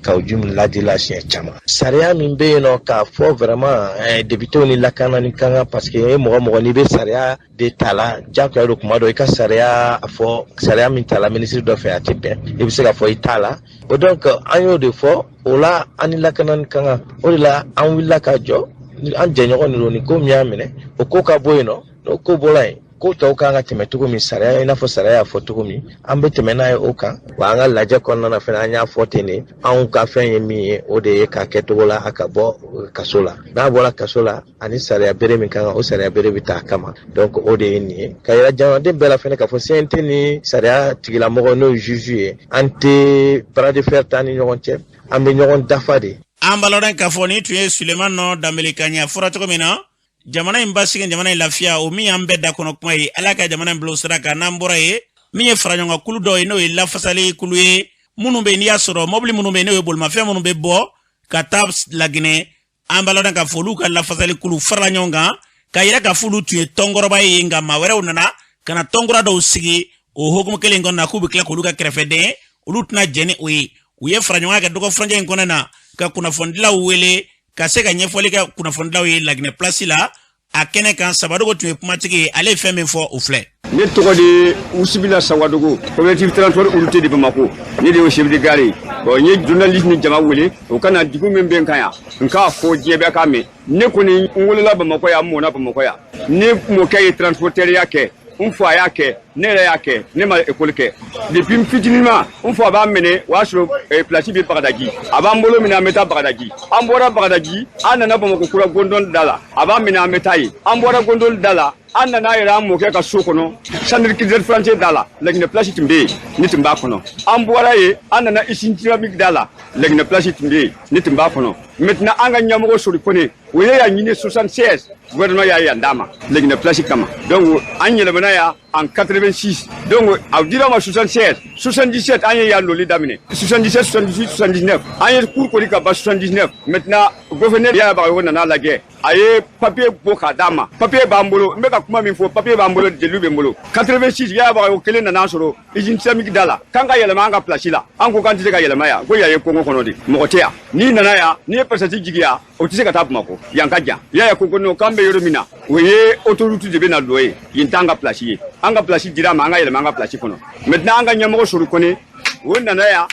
Kawu Jim ladila siɲɛ caman. Sariya min bɛ yen nɔ k'a fɔ vraiment députéw ni lakana ni ka kan, parce que e mɔgɔ mɔgɔ n'i bɛ sariya de ta la, jagoya don kuma dɔ i ka sariya fɔ. Sariya min ta la minisiri dɔ fɛ, a tɛ bɛn, i bɛ se k'a fɔ i t'a la o. Donc an y'o de fɔ o la, an ni lakana ni ka kan. O de la an wulila ka jɔ, an jɛɲɔgɔn de don. Nin ko min y'a minɛ, o ko ka bɔ yen nɔ. N'o ko bɔra yen, ko tɔw kan ka tɛmɛ cogo min, sariya, i n'a fɔ sariya y'a fɔ cogo min, an bɛ tɛmɛ n'a ye o kan. Wa an ka lajɛ kɔnɔna na fɛnɛ, an y'a fɔ ten de, anw ka fɛn ye min ye, o de ye k'a kɛ cogo la a ka bɔ kaso la. N'a bɔra kaso la, ani sariya bere min kan, o sariya bere bɛ ta a kama. Donc o de ye nin ye ka yira jamanaden bɛɛ la fɛnɛ k'a fɔ CNT ni sariya tigilamɔgɔ, n'o ye juge ye, an tɛ bras de fer t'an ni ɲɔgɔn cɛ, an bɛ ɲɔgɔn dafa de. An b'a lɔn k'a fɔ nin tun ye Suleman nɔ Danbele ka ɲɛ. Fɔra cogo min na, jamana in basigi, jamana in lafiya, o min y'an bɛɛ da kɔnɔ kuma ye, Ala ka jamana in bila o sira kan. N'an bɔra yen, min ye faraɲɔgɔnkan kulu dɔw ye, n'o ye lafasali kulu ye, minnu bɛ yen n'i y'a sɔrɔ mɔbili minnu bɛ yen, n'o ye bolimafɛn minnu bɛ bɔ ka taa Laginɛ, an b'a lɔn k'a fɔ olu ka lafasali kulu farala ɲɔgɔn kan k'a yira k'a fɔ olu tun ye tɔnkɔrɔba ye, nka maa wɛrɛw nana ka na tɔnkura dɔw sigi o hukumu kelen kɔnɔ na, k'u bɛ tila k'olu ka kɛrɛfɛden. Olu tɛna jɛn ni o ye. U ye faraɲɔgɔnkan kɛ dɔgɔ furancɛ in kɔnɔ na ka kunnafonidilaw wele ka se ka ɲɛfɔli kɛ kunnafonidilaw ye Laginɛ pilasi la. A kɛnɛ kan, Sabadogo tun ye kumatigi ye. Ale ye fɛn min fɔ, o filɛ. Ne tɔgɔ de Usubila Sawadogo, collectif transport routier de Bamako, ne de y'o chef de gare ye. Bon, n ye journaliste ni jama wele o ka na degun min bɛ n kan yan, n k'a fɔ diɲɛ bɛɛ k'a mɛn. Ne kɔni, n wolola Bamakɔ yan, n mɔna Bamakɔ yan. Ne mɔkɛ ye transporteur kɛ, n fa y'a kɛ, ne yɛrɛ y'a kɛ. Ne ma école kɛ. Depuis n fitininma, n fa b'an minɛ, o y'a sɔrɔ place bɛ Bagadaji, a b'an bolo minɛ, an bɛ taa Bagadaji. An bɔra Bagadaji, an nana Bamakɔ kura gondon da la, a b'an minɛ, an bɛ taa yen. An bɔra gondon da la. An nana yɛrɛ an mɔkɛ ka so kɔnɔ, centre culturel français da la, Laginɛ place tun bɛ yen, ne tun b'a kɔnɔ. An bɔra yen, an nana usine céramique da la, Laginɛ place tun bɛ yen, ne tun b'a kɔnɔ. Maintenant an ka ɲɛmɔgɔ Sori Kone, o ye yan ɲini 76, gouvernement y'a yan d'a ma Laginɛ place kama. Donc an yɛlɛmana yan en 86. Donc a dira ma 76, 77 an ye yan loli daminɛ, 77, 78, 79 an ye cour kori ka ban 79. Maintenant gouverneur Yaya Bagayogo nana lajɛ, a ye papier bɔ k'a d'a ma. Papier b'an bolo, n bɛ ka kuma min fɔ, papier b'an bolo, dalilu bɛ n bolo. 86 Yaya Bagayogo kelen nana sɔrɔ usine céramique da la k'an ka yɛlɛma an ka place la. An ko k'an tɛ se ka yɛlɛma yan, ko yan ye kongo kɔnɔ de, mɔgɔ tɛ yan. N'i nana yan, n'i ye pasati jigi yan, o tɛ se ka taa Bamakɔ, yan ka jan. Yaya ko ko non, k'an bɛ yɔrɔ min na, o ye autoroute de bɛ na lɔ yen, yen t'an ka place ye. An ka place dira a ma, an ka yɛlɛma an ka place kɔnɔ. Maintenant an ka ɲɛmɔgɔ Sori Kone, o nana yan,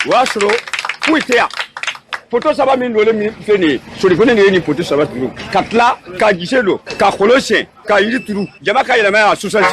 o y'a sɔrɔ foyi tɛ yan. Poto saba min dolen min filɛ nin ye, Sori Kone de ye nin poto saba turu, ka tila ka gise don, ka kolo sen, ka yiri turu, jama ka yɛlɛma yan. 66,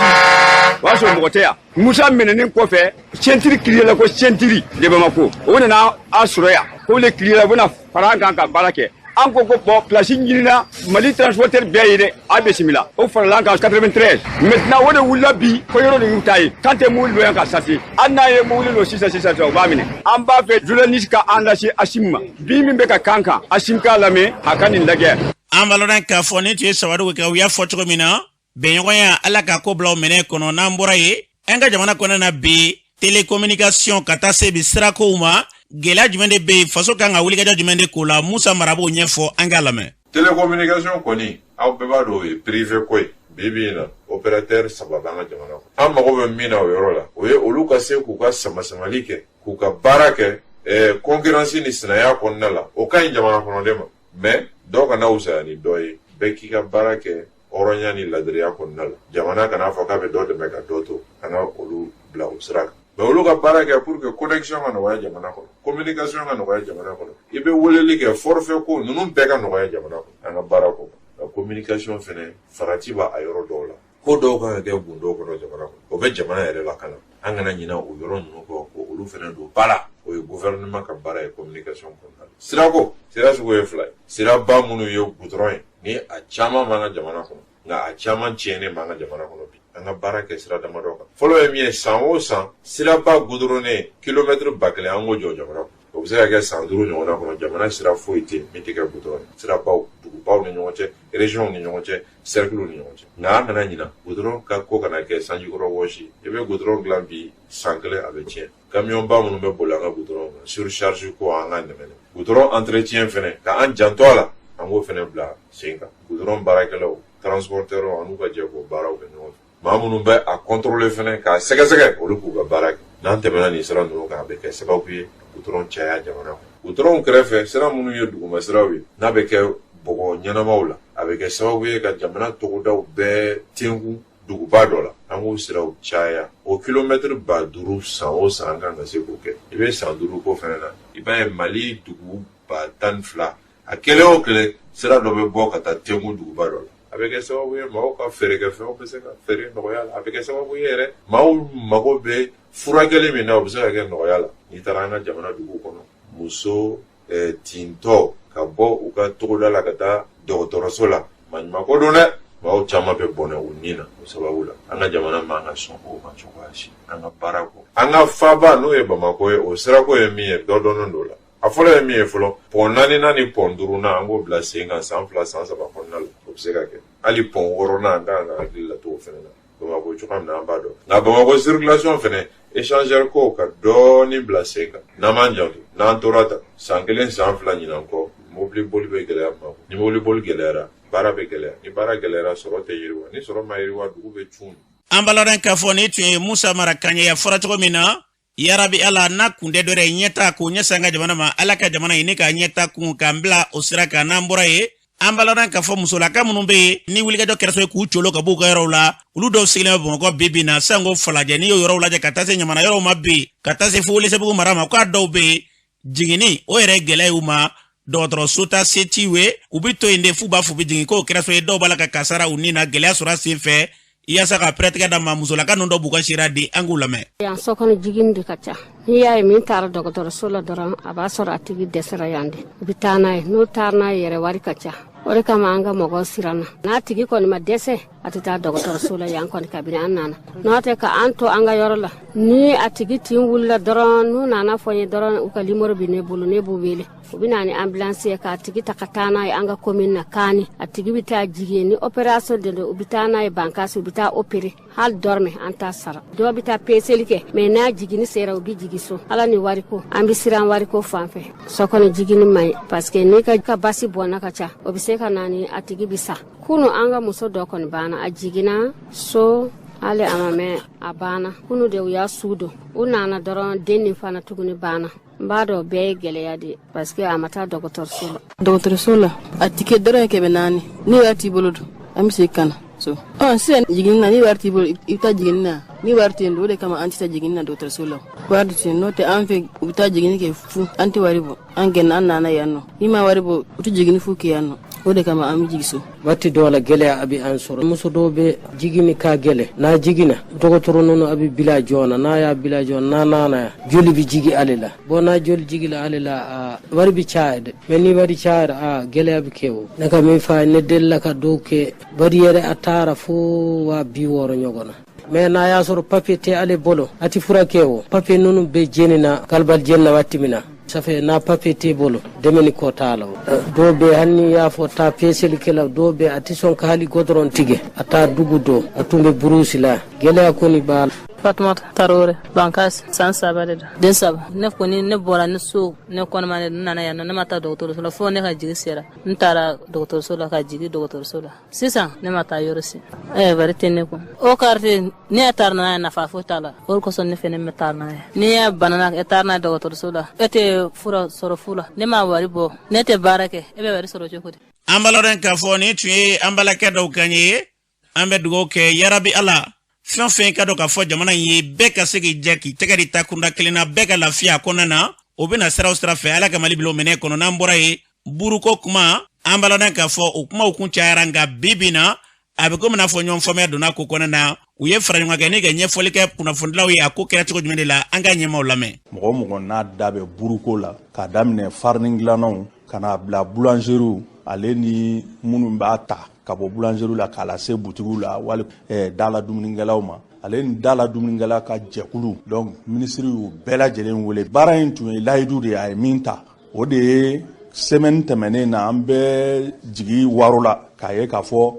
o y'a sɔrɔ mɔgɔ tɛ yan. Musa minɛnen kɔfɛ, ceinture kiriyala, ko ceinture de Bamako, o nana an sɔrɔ yan, ko le kiriyala, u bɛna fara an kan ka baara kɛ. An ko ko bon, place ɲinina Mali transporteur bɛɛ ye dɛ, a bisimila. O farala an kan 93. Maintenant o de wulila bi ko yɔrɔ de y'u ta ye, k'an tɛ mobili dɔ yan ka sase. Hali n'a ye mobili dɔ sisan sisan sisan, u b'a minɛ. An b'a fɛ journaliste ka an lase Asimi ma bi, min bɛ ka kan kan, Asimi k'a lamɛn, a ka nin lajɛ. An b'a lɔn k'a fɔ nin tun ye Sawadogo kɛ. U y'a fɔ cogo min na, bɛnɲɔgɔnya, Ala ka ko bila o minɛ kɔnɔ. N'an bɔra yen, an ka jamana kɔnɔna na bi, télécommunication ka taa se bi sirakow ma, gɛlɛya jumɛn de bɛ yen? Faso kan ka wulikajɔ jumɛn de k'o la? Musa Mara b'o ɲɛfɔ, an k'a lamɛn. Télécommunication kɔni, aw bɛɛ b'a dɔn, o ye privé ko ye. Bi bi in na, opérateur saba b'an ka jamana kɔnɔ. An mago bɛ min na o yɔrɔ la, o ye olu ka se k'u ka samasamali kɛ, k'u ka baara kɛ concurrence ni sinaya kɔnɔna la. O ka ɲi jamana kɔnɔden ma, mais dɔw kana wusaya ni dɔ ye. Bɛɛ k'i ka baara kɛ hɔrɔnya ni ladiriya kɔnɔna la. Jamana kana fɔ k'a bɛ dɔ dɛmɛ ka dɔ to, kana olu bila o sira kan. Mais olu ka baara kɛ pour que connexion ka nɔgɔya jamana kɔnɔ, communication ka nɔgɔya jamana kɔnɔ, i bɛ weleli kɛ, forfait ko ninnu bɛɛ ka nɔgɔya jamana kɔnɔ. An ka baara kɔ, nka communication fɛnɛ farati b'a a yɔrɔ dɔw la. Ko dɔw kan ka kɛ gundo kɔnɔ jamana kɔnɔ, o bɛ jamana yɛrɛ lakana. An kana ɲinɛ o yɔrɔ ninnu kɔ, ko olu fɛnɛ don ba la. O ye gouvernement ka baara ye communication kɔnɔna la. Sirako, sira sugu ye fila ye. Siraba minnu ye goudron ye, ni a caman b'an ka jamana kɔnɔ, nka a caman tiɲɛnen b'an ka jamana kɔnɔ bi. An ka baara kɛ sira damadɔ kan. Fɔlɔ ye min ye, san o san, siraba goudronné kilomɛtiri 1000, an k'o jɔ jamana kɔnɔ. O bɛ se ka kɛ san 5 ɲɔgɔnna kɔnɔ. Jamana sira foyi tɛ yen min tɛ kɛ goudron ye, sirabaw, dugubaw ni ɲɔgɔn cɛ, régions ni ɲɔgɔn cɛ, cercles ni ɲɔgɔn cɛ. Nka an kana ɲina, goudron ka ko kana kɛ sanjikɔrɔ wɔsi. I bɛ goudron dilan bi, san kelen a bɛ tiɲɛ. Camion ba minnu bɛ boli an ka goudron kan, surcharge ko, an ka nɛmɛ. Goudron entretien fɛnɛ, ka an janto a la, an k'o fɛnɛ bila sen kan. Goudron baarakɛlaw, transporteurs, an n'u ka jɛ k'o baaraw kɛ ɲɔgɔn fɛ. Maa minnu bɛ a contrôler fɛnɛ, k'a sɛgɛsɛgɛ, olu k'u ka baara kɛ. N'an tɛmɛna nin sira ninnu kan, a bɛ kɛ sababu ye goudron caya jamana kɔnɔ. Goudron kɛrɛfɛ, sira minnu ye duguma siraw ye, n'a bɛ kɛ bɔgɔ ɲɛnamaw la, a bɛ kɛ sababu ye ka jamana togodaw bɛɛ tenku duguba dɔ la. An k'o siraw caya, o kilomɛtiri 5000 san o san, an kan ka se k'o kɛ. I bɛ san 5 ko fɛnɛ na, i b'a ye Mali dugu 12,000, a kelen o kelen, sira dɔ bɛ bɔ ka taa tenku duguba dɔ la. A bɛ kɛ sababu ye maaw ka feerekɛfɛnw bɛ se ka feere nɔgɔya la. A bɛ kɛ sababu ye yɛrɛ, maaw mago bɛ furakɛli min na, o bɛ se ka kɛ nɔgɔya la. N'i taara an ka jamana dugu kɔnɔ, muso tintɔ ka bɔ u ka togoda la ka taa dɔgɔtɔrɔso la, maɲumanko don dɛ, maaw caman bɛ bɔnɛ u ni na o sababu la. An ka jamana man ka sɔn o ma cogoya si. An ka baara kɔ, an ka faaba n'o ye Bamakɔ ye, o sirako ye min ye, dɔ dɔnnen don la. A fɔlɔ ye min ye fɔlɔ, pont naaninan ni pont duurunan, an k'o bila sen kan san 2, san 3 kɔnɔna la. O bɛ se ka kɛ hali pont wɔɔrɔnan, an kan ka hakili la t'o fɛnɛ na. Bamakɔ cogoya min na, an b'a dɔn. Nka Bamakɔ circulation fɛnɛ, échangeur ko ka dɔɔnin bila sen kan. N'an m'an janto, n'an tora tan, san kelen, san 2 ɲinan kɔ, mobili boli bɛ gɛlɛya Bamakɔ. Ni mobili boli gɛlɛyara, baara bɛ gɛlɛya. Ni baara gɛlɛyara, sɔrɔ tɛ yiriwa. Ni sɔrɔ ma yiriwa, dugu bɛ cun. An b'a lɔn k'a fɔ nin tun ye Musa Mara kan ye. A fɔra cogo min na, yarabi Ala n'a kun tɛ dɔwɛrɛ ye, ɲɛta k'o ɲɛsin an ka jamana ma. Ala ka jamana ɲini k'a ɲɛta kun k'an bila o sira kan. N'an bɔra yen, an b'a lɔn k'a fɔ musolaka minnu bɛ yen ni wulikajɔ kɛra sababu ye k'u colo ka b'u ka yɔrɔw la, olu dɔw sigilen bɛ Bamakɔ bi bi na, sanko Falajɛ. N'i y'o yɔrɔw lajɛ ka taa se Ɲamana yɔrɔw ma bi, ka taa se fo Welesebugu mara ma, k'a dɔw bɛ yen, jiginni o yɛrɛ gɛlɛya y'u ma. Dɔgɔtɔrɔso ta se t'i ye, u bɛ to yen de f'u b'a fɔ u bɛ jigin. K'o kɛra sababu ye dɔw b'a la ka kasara u ni na, gɛlɛya sɔrɔ a sen fɛ. Yaasa ka pɛrɛtigɛ da ma, musolaka ninnu dɔ b'u ka sira di, an k'u lamɛn. Yan so kɔnɔ jigin de ka ca. N'i y'a ye min taara dɔgɔtɔrɔso la dɔrɔn, a b'a sɔrɔ a tigi dɛsɛra yan de. U bɛ taa n'a ye, n'o taara n'a ye yɛrɛ, wari ka ca. O de kama an ka mɔgɔw siranna. N'a tigi kɔni ma dɛsɛ, a tɛ taa dɔgɔtɔrɔso la yan kɔni kabini an nana. N'o tɛ ka an to an ka yɔrɔ la, ni a tigi tin wulila dɔrɔn, n'u nana fɔ n ye dɔrɔn, u ka nimoro bɛ ne bolo, ne b'u wele. U bɛ na ni ambulance ye k'a tigi ta ka taa n'a ye an ka commune na Kani. A tigi bɛ taa jigin, ni opération de don, u bɛ taa n'a ye Bankasi, u bɛ taa opérer. Hali dɔrɔmɛ an t'a sara. Dɔw bɛ taa peseli kɛ, mais n'a jiginni sera, u bɛ jigin so. Ala ni wariko, an bɛ siran wariko fan fɛ. So kɔnɔ jiginni man ɲi parce que n'i ka basi bɔnna ka ca, o bɛ se ka na ni a tigi bɛ sa. Kunu an ka muso dɔ kɔni banna, a jiginna so, hali a ma mɛn a banna. Kunu de u y'a su don, u nana dɔrɔn den nin fana tuguni banna. N b'a dɔn bɛɛ ye gɛlɛya de ye parce que a ma taa dɔgɔtɔrɔso la. Dɔgɔtɔrɔso la, a ticket dɔrɔn ye 400. Ni wari t'i bolo dun, an bɛ segin ka na so. Ɔ sisan jiginni na, ni wari t'i bolo, i bɛ taa jiginni na. Ni wari tɛ yen, o de kama an tɛ taa jiginni na dɔgɔtɔrɔso la. Wari tɛ yen, n'o tɛ an fɛ u bɛ taa jiginni kɛ fu, an tɛ wari bɔ. An gɛnna, an nana yan nɔ. N'i ma wari bɔ, u tɛ jiginni fu kɛ yan nɔ. O de kama an bɛ jigin so. Waati dɔw la, gɛlɛya a bɛ an sɔrɔ. Muso dɔw bɛ jiginni ka gɛlɛn. N'a jiginna, dɔgɔtɔrɔ ninnu a bɛ bila joona. N'a y'a bila joona, n'a nana yan, joli bɛ jigi ale la. Bon, n'a joli jigila ale la, a wari bɛ caya dɛ. Mais ni wari cayara, a gɛlɛya bɛ kɛ. O ne ka min fa, ne delila ka dɔw kɛ, wari yɛrɛ a taara fo 60,000 ɲɔgɔn na. Mais n'a y'a sɔrɔ papier tɛ ale bolo, a tɛ furakɛ. O papier ninnu bɛ jeni na kalibali jeni na waati min na, ça fait n'a papier t'e bolo, dɛmɛni ko t'a la. Dɔw bɛ, hali n'i y'a fɔ taa peselikɛla, dɔw bɛ a tɛ sɔn ka hali goudron tigɛ a taa dugu dɔ, a tun bɛ brousse la. Gɛlɛya kɔni b'a la. Fatumata Tarawele, Bankas, san 3 de don, den 3. Ne kɔni, ne bɔra ni so, ne kɔnɔma ne nana yan nɔ. Ne ma taa dɔgɔtɔrɔso la fo ne ka jigi sera. N taara dɔgɔtɔrɔso la ka jigi dɔgɔtɔrɔso la. Sisan ne ma taa yɔrɔ si, wari tɛ ne kun. O carte ne y'a taara n'a ye, nafa foyi t'a la. O de kosɔn ne fɛnɛ bɛ taa n'a ye. N'i y'a banana, e taara n'a ye dɔgɔtɔrɔso la, e tɛ fura sɔrɔ fu la. Ne ma wari bɔ, ne tɛ baara kɛ, e bɛ wari sɔrɔ cogo di? An b'a lɔn k'a fɔ nin tun ye an balakɛ dɔw kan ye. An bɛ dugawu kɛ, yarabi Ala, fɛn o fɛn ka dɔn k'a fɔ jamana in ye, bɛɛ ka se k'i jɛ k'i tɛgɛ di ta kunda kelen na, bɛɛ ka lafiya a kɔnɔna na. O bɛna sira o sira fɛ, Ala ka Mali bila o minɛ kɔnɔ. N'an bɔra yen, buruko kuma, an b'a lɔn k'a fɔ o kumaw kun cayara, nka bi bi na a bɛ komi n'a fɔ ɲɔgɔn faamuya donna ko kɔnɔna na. U ye fara ɲɔgɔn kɛ ni ka ɲɛfɔli kɛ kunnafonidilaw ye a ko kɛra cogo jumɛn de la. An ka ɲɛmaaw lamɛn. Mɔgɔ o mɔgɔ n'a da bɛ buruko la, k'a daminɛ farini dilannaw ka n'a bila boulangerie, ale ni minnu b'a ta ka bɔ boulangerie la k'a lase butigiw la, wali dala dumunikɛlaw ma, ale ni dala dumunikɛla ka jɛkulu, donc minisiri y'u bɛɛ lajɛlen wele. Baara in tun ye layidu de ye, a ye min ta, o de ye semaine tɛmɛnen na, an bɛɛ jigi waro la k'a ye k'a fɔ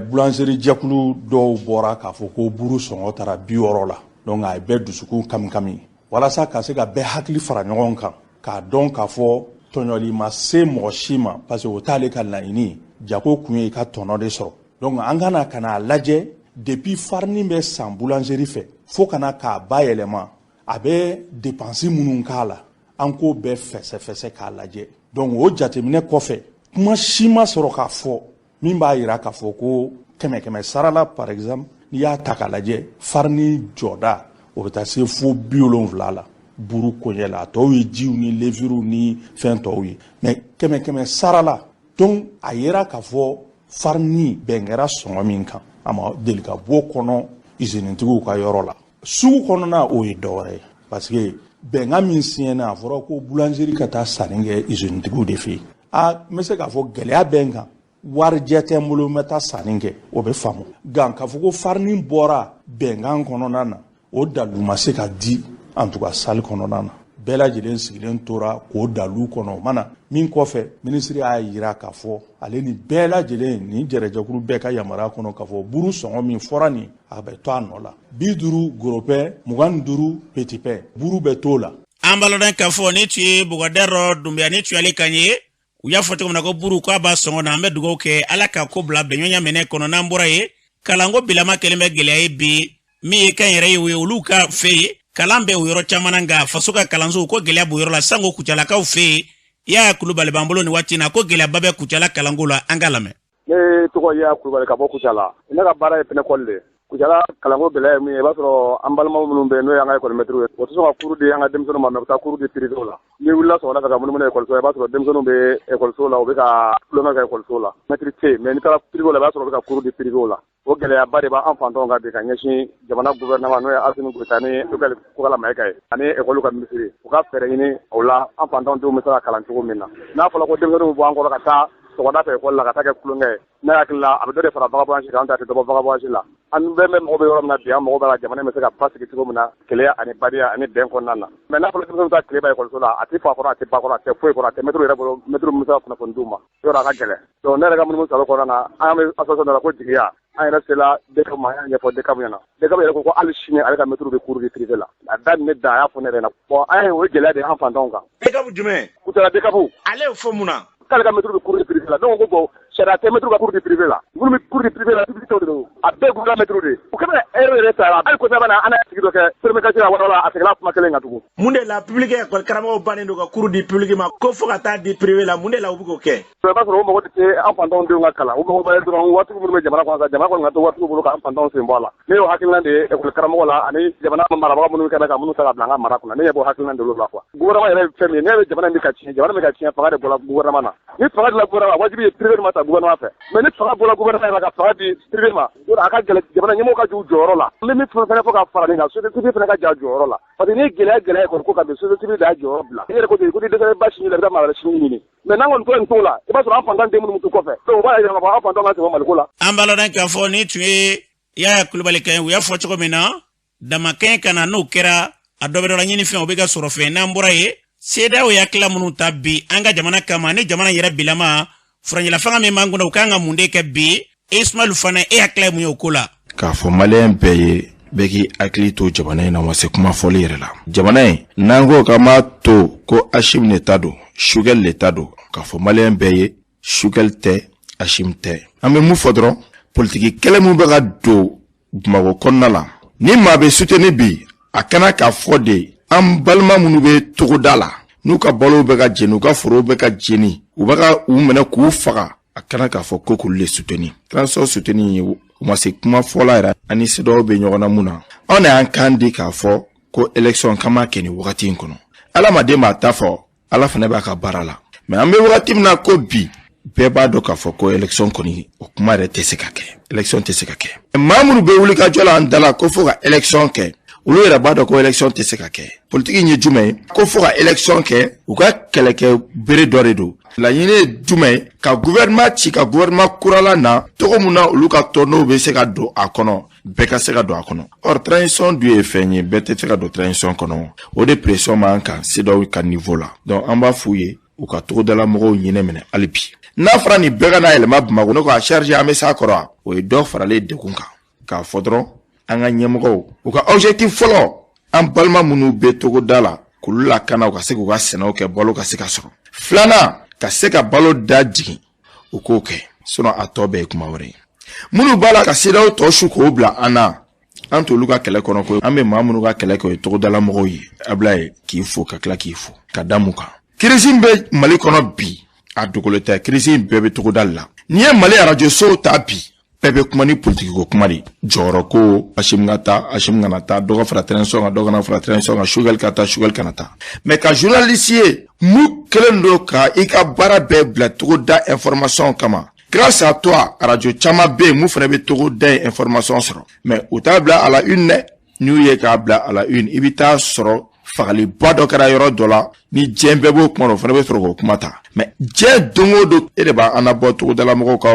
boulangerie jɛkulu dɔw bɔra k'a fɔ ko buru sɔngɔ taara 60 la. Donc a ye bɛɛ dusukun kamikami, walasa ka se ka bɛɛ hakili fara ɲɔgɔn kan, k'a dɔn k'a fɔ tɔɲɔli ma se mɔgɔ si ma, parce que o t'ale ka laɲini. Jago kun ye i ka tɔnɔ de sɔrɔ. Donc an ka na ka n'a lajɛ, depuis farini bɛ san boulangerie fɛ fo ka na k'a bayɛlɛma, a bɛ dépense minnu k'a la, an k'o bɛɛ fɛsɛfɛsɛ k'a lajɛ. Donc o jateminɛ kɔfɛ, kuma si ma sɔrɔ k'a fɔ min b'a yira k'a fɔ ko kɛmɛ kɛmɛ sara la, par exemple, n'i y'a ta k'a lajɛ, farini jɔda o bɛ taa se fo 70 la buru koɲɛ la. A tɔw ye jiw ni levure ni fɛn tɔw ye, mais kɛmɛ kɛmɛ sara la. Donc a yera k'a fɔ farini bɛn kɛra sɔngɔ min kan, a ma deli ka bɔ kɔnɔ usinitigiw ka yɔrɔ la. Sugu kɔnɔna, o ye dɔwɛrɛ ye, parce que bɛnkan min siɲɛna, a fɔra ko boulangerie ka taa sanni kɛ usinitigiw de fɛ yen. A n bɛ se k'a fɔ gɛlɛya bɛ n kan, warijɛ tɛ n bolo, n bɛ taa sanni kɛ, o bɛ faamu. Nka k'a fɔ ko farini bɔra bɛnkan kɔnɔna na, o dalu ma se ka di. En tout cas, salle kɔnɔna na, bɛɛ lajɛlen sigilen tora k'o dalu kɔnɔ. O mana min kɔfɛ, minisiri y'a yira k'a fɔ ale ni bɛɛ lajɛlen ni jɛrɛjɛkulu bɛɛ ka yamaruya kɔnɔ, k'a fɔ buru sɔngɔ min fɔra nin, a bɛ to a nɔ la: 50 gros pain, 25 petit pain, buru bɛ t'o la. An b'a lɔn k'a fɔ ni tun ye Bɔgɔdɛrɔ Dunbiya, ni tun y'ale kan ye. U y'a fɔ cogo min na ko buru k'a b'a sɔngɔ na. An bɛ dugawu kɛ, Ala ka ko bila bɛnɲɔgɔnya minɛ kɔnɔ. N'an bɔra yen, kalanko bilama kɛlen bɛ gɛlɛya ye bi. Min ye kan yɛrɛ ye, o ye olu ka fɛ yen, kalan bɛ o yɔrɔ caman na, nka faso ka kalansow ko gɛlɛya b'o yɔrɔ la. Sango Kucalakaw fɛ yen, Yaya Kulubali b'an bolo nin waati in na, ko gɛlɛyaba bɛ Kucala kalanko la. An ka lamɛn. Ne tɔgɔ Yaya Kulubali ka bɔ Kucala. Ne ka baara ye pneu colle de. Kucala kalanko gɛlɛya ye mun ye? I b'a sɔrɔ an balimaw minnu bɛ yen, n'o y'an ka ekɔlimɛtiriw ye, o tɛ sɔn ka cours di an ka denmisɛnninw ma, mais u bɛ taa cours di privéw la. N'i wulila sɔgɔmada fɛ ka munumunu ekɔliso la, i b'a sɔrɔ denmisɛnninw bɛ ekɔliso la, u bɛ ka tulonkɛ kɛ ekɔliso la. Mɛtiri tɛ yen, mais n'i taara privé la, i b'a sɔrɔ u bɛ ka cours di privéw la. O gɛlɛyaba de b'an fantanw kan bi ka ɲɛsin jamana gouvernement, n'o ye Asimi Goyita ni Choguel Kokala Mayiga ye, ani ekɔliw ka minisiri, u ka fɛɛrɛ ɲini o la, an fantanw denw bɛ se ka kalan cogo min na. N'a fɔra ko denmisɛnninw bɛ bɔ an kɔrɔ ka taa sɔgɔmada fɛ ekɔli la ka taa kɛ tulonkɛ ye. Ne hakili la a bɛ dɔ de fara vagabondage kan, an tɛ a tɛ dɔ bɔ vagabondage la. An bɛɛ bɛ mago bɛ yɔrɔ min na bi, an mago b'a la jamana in bɛ se ka basigi cogo min na kelenya ani badenya ani bɛn kɔnɔna na. Mais n'a fɔra denmisɛnninw bɛ taa tile ban ekɔliso la, a tɛ fa kɔrɔ, a tɛ ba kɔrɔ, a tɛ foyi kɔrɔ, a tɛ mɛtiriw yɛrɛ bolo, mɛtiriw min bɛ se ka kunnafoni d'u ma. Yɔrɔ a ka gɛlɛn. Donc ne yɛrɛ ka munumunu salo kɔnɔna na, an bɛ association dɔ la ko jigiya. An yɛrɛ sela DCAP ma, an y'a ɲɛfɔ DCAP ɲɛna. DCAP yɛrɛ ko ko hali sini ale ka mɛtiriw bɛ cours di privé la. A da ni ne da, a y'a fɔ ne yɛrɛ ɲɛna. Bon an ye o ye gɛlɛya de ye an fantanw kan. DCAP jumɛn? Kucala DCAP. Ale y'o fɔ mun na? K'ale ka mɛtiriw bɛ cours di privé la. Donc ko bon sariya tɛ mɛtiriw ka cours di privé la. Minnu bɛ cours di privé la, public de don. A bɛɛ gouvernement mɛtiriw de ye. U kɛlen bɛ erreur yɛrɛ ta hali kɔsa in na an y'a tigi dɔ kɛ premier quartier la wala a seginna kuma kelen kan tugun. Mun de la public école karamɔgɔw bannen don ka cours di public ma ko fo ka taa di privé la, mun de la u bɛ k'o kɛ? I b'a sɔrɔ o mago tɛ an fantanw denw ka kalan, u mago bɛ dɔrɔn waritigi minnu bɛ jamana kɔnɔ sa, jamana kɔni ka to waritigiw bolo k'an fantanw sen bɔ a la. Ne y'o hakilina de ye école karamɔgɔ la ani jamana marabaga minnu kɛlen ka minnu ta ka bila an ka mara kunna, ne ɲɛ b'o hakilina de la quoi. Gouvernement yɛrɛ ye fɛn min ye, ne bɛ jamana in bɛ ka tiɲɛ, jamana bɛ ka tiɲɛ, fanga de bɔra gouvernement na. Ni fanga dila gouvernement, wajibi ye privé ma ta gouvernement fɛ. Mais ni fanga bɔra gouvernement yɛrɛ ka fanga di privé ma, a ka gɛlɛn jamana ɲɛmɔgɔw ka jɔ u jɔyɔrɔ la. N bɛ min fana fɔ ka fara nin kan, société civile fana ka jɔ a jɔyɔrɔ la. Parce que ni gɛlɛya gɛlɛya école ko kan bi, société civile de y'a jɔyɔrɔ bila. I yɛrɛ ko ten, ko ni dɛsɛra ba sinji la, i bɛ taa maa wɛrɛ sinji ɲini. Mais n'an kɔni tora nin cogo la, i b'a sɔrɔ an fantan den minnu bɛ to kɔfɛ, donc o b'a jira k'a fɔ an fantanw ka sen bɔ Maliko la. An b'a lɔn k'a fɔ nin tun ye Yaya Kulubali kan ye. U y'a fɔ cogo min na, damakɛɲɛ ka na, n'o kɛra a dɔ bɛ dɔ la ɲinifɛn, o bɛ ka sɔrɔ fɛn. N'an bɔra yen, CEDEAO ye hakilila minnu ta bi an ka jamana kama, ni jamana yɛrɛ bilama furancɛla fanga min b'an kunna, u kan ka mun de kɛ bi? Ismail fana, e hakilila ye mun ye o ko la? K'a fɔ maliyɛn bɛɛ ye, bɛɛ k'i hakili to jamana in na, ma se kuma fɔli yɛrɛ la. Jamana in, n'an ko k'an b'a to ko Asimi de ta don, Choguel de ta don, k'a fɔ maliyɛn bɛɛ ye, Choguel tɛ, Asimi tɛ. An bɛ mun fɔ dɔrɔn, politiki kɛlɛ min bɛ ka don Bamakɔ kɔnɔna la, ni maa bɛ soutenir bi, a kana k'a fɔ de an balima minnu bɛ togoda la, n'u ka balow bɛ ka jeni, u ka forow bɛ ka jeni, u bɛ ka u minɛ k'u faga, a kana k'a fɔ ko k'olu de soutenir. Transition soutenir ye, u ma se kuma fɔla yɛrɛ. Ani CEDEAO bɛ ɲɔgɔn na mun na? Anw de y'an kan di k'a fɔ ko élection k'an b'a kɛ nin wagati in kɔnɔ. Adamaden b'a ta fɔ, Ala fana b'a ka baara la. Mais an bɛ wagati min na ko bi, bɛɛ b'a dɔn k'a fɔ ko élection kɔni, o kuma yɛrɛ tɛ se ka kɛ, élection tɛ se ka kɛ. Maa minnu bɛ wuli ka jɔ la an da la ko fo ka élection kɛ, olu yɛrɛ b'a dɔn ko élection tɛ se ka kɛ. Politiki in ye jumɛn ye? Ko fo ka élection kɛ, u ka kɛlɛkɛ bere dɔ de don. Laɲini ye jumɛn ye? Ka gouvernement ci, ka gouvernement kurala na cogo min na olu ka tɔndenw bɛ se ka don a kɔnɔ, bɛɛ ka se ka don a kɔnɔ. Or transition dun ye fɛn ye, bɛɛ tɛ se ka don transition kɔnɔ. O de pression b'an kan CEDEAO ka niveau la. Donc an b'a f'u ye, u ka togodala mɔgɔw ɲinɛ minɛ hali bi. N'a fɔra nin bɛɛ ka n'a yɛlɛma Bamakɔ, ne ko a charge an bɛ s'a kɔrɔ, o ye dɔ faralen degun kan. K'a fɔ dɔrɔn an ka ɲɛmɔgɔw, u ka objectif fɔlɔ, an balima minnu bɛ togoda la, k'olu lakana, u ka se k'u ka sɛnɛw kɛ, balo ka se ka sɔrɔ. Filanan, ka se ka balo da jigin, u k'o kɛ, sinon a tɔ bɛɛ ye kuma wɛrɛ ye. Minnu b'a la ka CEDEAO tɔ su k'o bila an na, an t'olu ka kɛlɛ kɔnɔ ko an bɛ maa minnu ka kɛlɛ kɛ, o ye togodala mɔgɔw ye. Abulaye, k'i fo ka tila k'i fo ka da mun kan? Crise in bɛ Mali kɔnɔ bi, a dogolen tɛ, crise in bɛɛ bɛ togoda la. N'i ye Mali arajosow ta bi, bɛɛ bɛ kuma ni politiki ko kuma de, jɔyɔrɔ ko, Asimi ka taa, Asimi kana taa, dɔ ka fara transition kan, dɔ kana fara transition kan, Choguel ka taa, Choguel kana taa. Mais ka journaliste ye mun kɛlen don ka i ka baara bɛɛ bila togoda information kama, grâce à toi arajo caman bɛ yen mun fana bɛ togoda in information sɔrɔ, mais u t'a bila à la une dɛ. N'u ye k'a bila à la une, i bɛ taa sɔrɔ fagaliba dɔ kɛra yɔrɔ dɔ la, ni diɲɛ bɛɛ b'o kuma, o fana bɛ sɔrɔ k'o kuma ta. Mais diɲɛ don o don, e de b'an nabɔ togodala mɔgɔw ka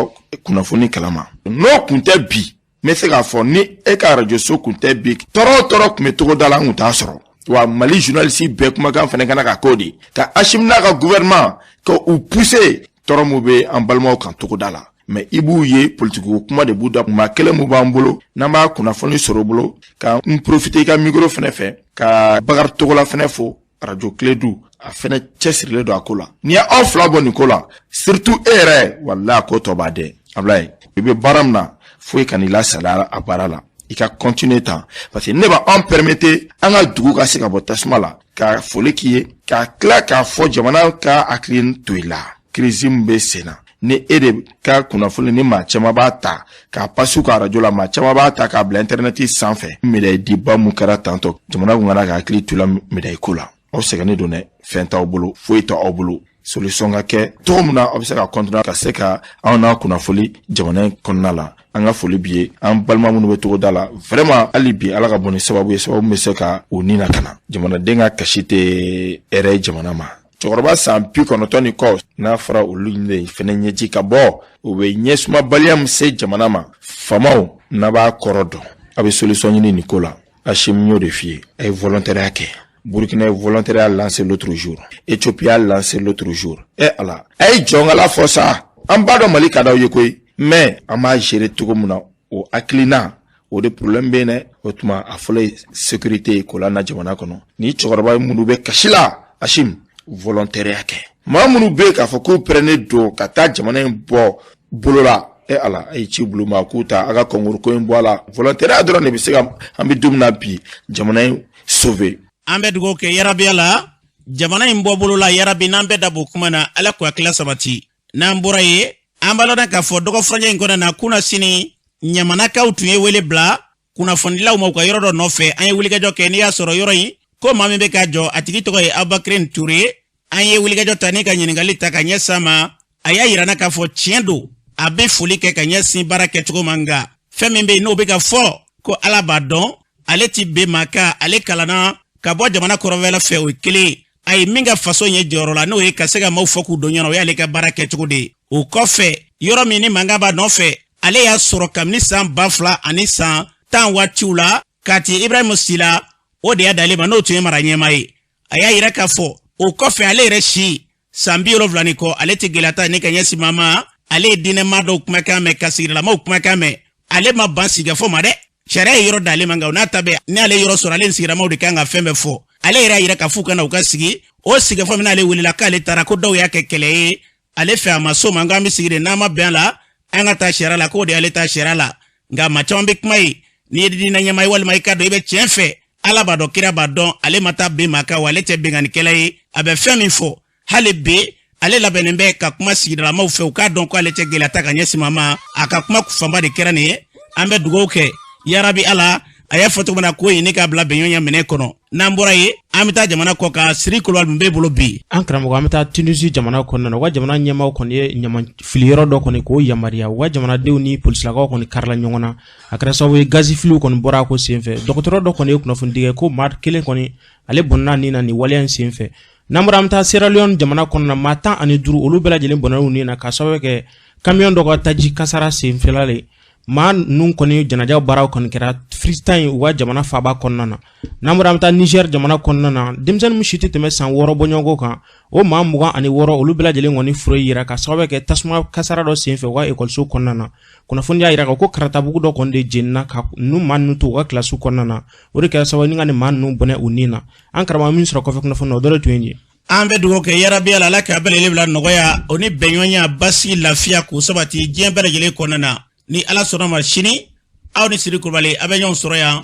kunnafoni kalama. N'o kun tɛ bi, n bɛ se k'a fɔ ni e ka arajoso kun tɛ bi, tɔɔrɔ o tɔɔrɔ kun bɛ togoda la, an kun t'a sɔrɔ. Wa Mali journaliste bɛɛ kumakan fana kana ka k'o de ka Asimi n'a ka gouvernement ka u pousser, tɔɔrɔ min bɛ an balimaw kan togoda la. Mais i b'u ye, politiki kuma de b'u da. Maa kelen mun b'an bolo n'an b'a kunnafoni sɔrɔ o bolo, ka n profiter i ka micro fana fɛ ka Bakari Togola fana fo, arajo Kiledu, a fana cɛsirilen don a ko la. N'i y'aw fila bɔ nin ko la, surtout e yɛrɛ, walahi a ko tɔ b'a dɛ. Abulaye, i bɛ baara min na, foyi kan'i lasalaya a baara la, i ka continuer tan, parce que ne b'an permettre an ka dugu ka se ka bɔ tasuma la. Ka foli k'i ye, ka tila k'a fɔ jamana ka hakili to i la. Crise min bɛ sen na, ni e de ka kunnafoni ni maa caman b'a ta k'a passer u ka arajo la, maa caman b'a ta k'a bila intɛrɛnɛti sanfɛ, médaille diba mun kɛra tantɔ, jamana kun kana ka hakili to la médaille ko la. Aw sɛgɛnnen don dɛ, fɛn t'aw bolo, foyi t'aw bolo. Solution ka kɛ cogo min na aw bɛ se ka continuer ka se ka anw n'a kunnafoni jamana in kɔnɔna la. An ka foli b'i ye. An balima minnu bɛ togoda la, vraiment hali bi, Ala ka bɔ ni sababu ye, sababu bɛ se ka u ni lakana. Jamanaden ka kasi tɛ hɛrɛ ye jamana ma. Cɛkɔrɔba san 90 ni kɔ, n'a fɔra olu de fɛnɛ ɲɛji ka bɔ, u bɛ ɲɛsumabaliya min se jamana ma. Faamaw, n'a b'a kɔrɔ dɔn, a bɛ solution ɲini nin ko la. Asimi, y'o de f'i ye, a ye volontariat kɛ. Burkina ye volontariat lancé l'autre jour, Éthiopie a lancé l'autre jour. E Ala, a ye jɔnkala fɔ sa. An b'a dɔn Mali ka d'aw ye koyi, mais an b'a gérer cogo min na, o hakilina o de problème bɛ yen dɛ. O tuma, a fɔlɔ ye sécurité ye k'o la jamana kɔnɔ. Ni cɛkɔrɔba minnu bɛ kasi la, Asimi, volontariat kɛ. Maa minnu bɛ yen k'a fɔ k'u pɛrɛnnen don ka taa jamana in bɔ bolo la, e Ala, a ye ci bila u ma k'u ta a ka concours ko in bɔ a la. Volontariat dɔrɔn de bɛ se ka, an bɛ don min na bi, jamana in sauver. An bɛ dugawu kɛ yarabiya la, jamana in bɔ bolo la. Yarabi, n'an bɛɛ da b'o kuma na, Ala k'u hakilila sabati. N'an bɔra yen, an b'a lɔn k'a fɔ dɔgɔ furancɛ in kɔnɔ na, kunna sini, ɲamanakaw tun ye wele bila kunnafonidilaw ma u ka yɔrɔ dɔ nɔfɛ. An ye wulikajɔ kɛ, n'i y'a sɔrɔ yɔrɔ in ko maa min bɛ ka jɔ, a tigi tɔgɔ ye Abubakirin Ture. An ye wulikajɔ ta ni ka ɲininkali ta ka ɲɛsin a ma. A y'a yira n na k'a fɔ tiɲɛ don, a bɛ foli kɛ ka ɲɛsin baara kɛcogo ma, nka fɛn min bɛ yen n'o bɛ ka fɔ ko Ala b'a dɔn, ale ti bɛn maa kan. Ale kalanna ka bɔ jamana kɔrɔnfɛla fɛ, o ye kelen a ye. Min ka faso ye jɔyɔrɔ la, n'o ye ka se ka maaw fɔ k'u don ɲɔgɔn na, o y'ale ka baara kɛcogo de ye. O kɔfɛ, yɔrɔ min ni mankan b'a nɔfɛ, ale y'a sɔrɔ kabini san 2010 waatiw la, Kati Ibrahimu Sila, o de y'a d'ale ma, n'o tun ye mara ɲɛmaa ye. A y'a yira k'a fɔ o kɔfɛ, ale yɛrɛ si san 70 ni kɔ, ale tɛ gɛlɛya ta ni ka ɲɛsin maa ma. Ale ye diinɛmaa dɔw kumakan mɛn, ka sigidalamaw kumakan mɛn. Ale ma ban sigikafɔ ma dɛ, sariya ye yɔrɔ d'ale ma, nka o n'a ta bɛɛ, n'ale yɔrɔ sɔrɔ, ale ni sigidamaw de kan ka fɛn bɛɛ fɔ. Ale yɛrɛ y'a yira k'a f'u ka na u ka sigi. O sigikafɔ min n'ale welela k'ale taara, ko dɔw y'a kɛ kɛlɛ ye ale fɛ, a ma s'o ma. N k'an bɛ sigi de, n'an ma bɛn a la, an ka taa sariya la, k'o de y'ale ta sariya la. Nka maa caman bɛ kuma ye, n'i ye diinɛ ɲɛmaa ye walima i ka dɔn i bɛ tiɲɛ fɛ, Ala b'a dɔn, kira b'a dɔn, ale ma taa bin maa kan wa ale tɛ binkannikɛla ye. A bɛ fɛn min fɔ hali bi, ale labɛnnen bɛ ka kuma sigidalamaw fɛ, u k'a dɔn ko ale tɛ gɛlɛya ta ka ɲɛsin maa ma. A ka kuma fanba de kɛra nin ye. An bɛ dugawu kɛ yarabi Ala, a y'a fɔ cogo min na, ko ɲini k'a bila bɛnɲɔgɔnya minɛ kɔnɔ. N'an bɔra yen, an bɛ taa jamana kɔ kan. Siri Kulubali min b'e bolo bi? An karamɔgɔ, an bɛ taa Tunisie jamana kɔnɔna na. U ka jamana ɲɛmaaw kɔni ye ɲama filiyɔrɔ dɔ kɔni k'o yamaruya. U ka jamanadenw ni polisilakaw kɔni karila ɲɔgɔn na. A kɛra sababu ye gazifiliw kɔni bɔra a ko senfɛ. Dɔgɔtɔrɔ dɔ kɔni ye kunnafonidi kɛ ko maa kelen kɔni, ale bɔnna ni na nin waleya in senfɛ. N'an bɔra, an bɛ taa Sierra Leone jamana kɔnɔna na. Maa 15, olu bɛɛ lajɛlen bɔnna u ni na k'a sababu kɛ kamiyɔn dɔ ka taji kasara senfɛla le. Maa ninnu kɔni janaja baaraw kɔni kɛra Freetown, u ka jamana faaba kɔnɔna na. N'an bɔra, an bɛ taa Niger jamana kɔnɔna na. Denmisɛnnin min si tɛ tɛmɛ san 6 bɔɲɔgɔnko kan, o maa 26, olu bɛɛ lajɛlen kɔni furu yera ka sababu kɛ tasuma kasara dɔ senfɛ u ka ekɔliso kɔnɔna na. Kunnafoni y'a jira ko karatabugu dɔ kɔni de jenina ka ninnu maa ninnu to u ka kilasi kɔnɔna na. O de kɛra sababu ni ka nin maa ninnu bɔnɛ u ni na. An karamɔgɔ, min sɔrɔ kɔfɛ kunnafoni na, o dɔ de tun ye nin ye. An bɛ dugawu kɛ yarabi Ala, Ala k'a bɛɛ lajɛlen bila nɔgɔya, o ni bɛnɲɔgɔnya, basigi, lafiya k'o sabati diɲɛ bɛɛ lajɛlen kɔnɔna na. Ni Ala sɔnna ma, sini aw ni Siri Kulubali a bɛ ɲɔgɔn sɔrɔ yan.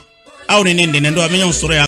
Aw ni ne ntɛnɛn don, a bɛ ɲɔgɔn sɔrɔ yan.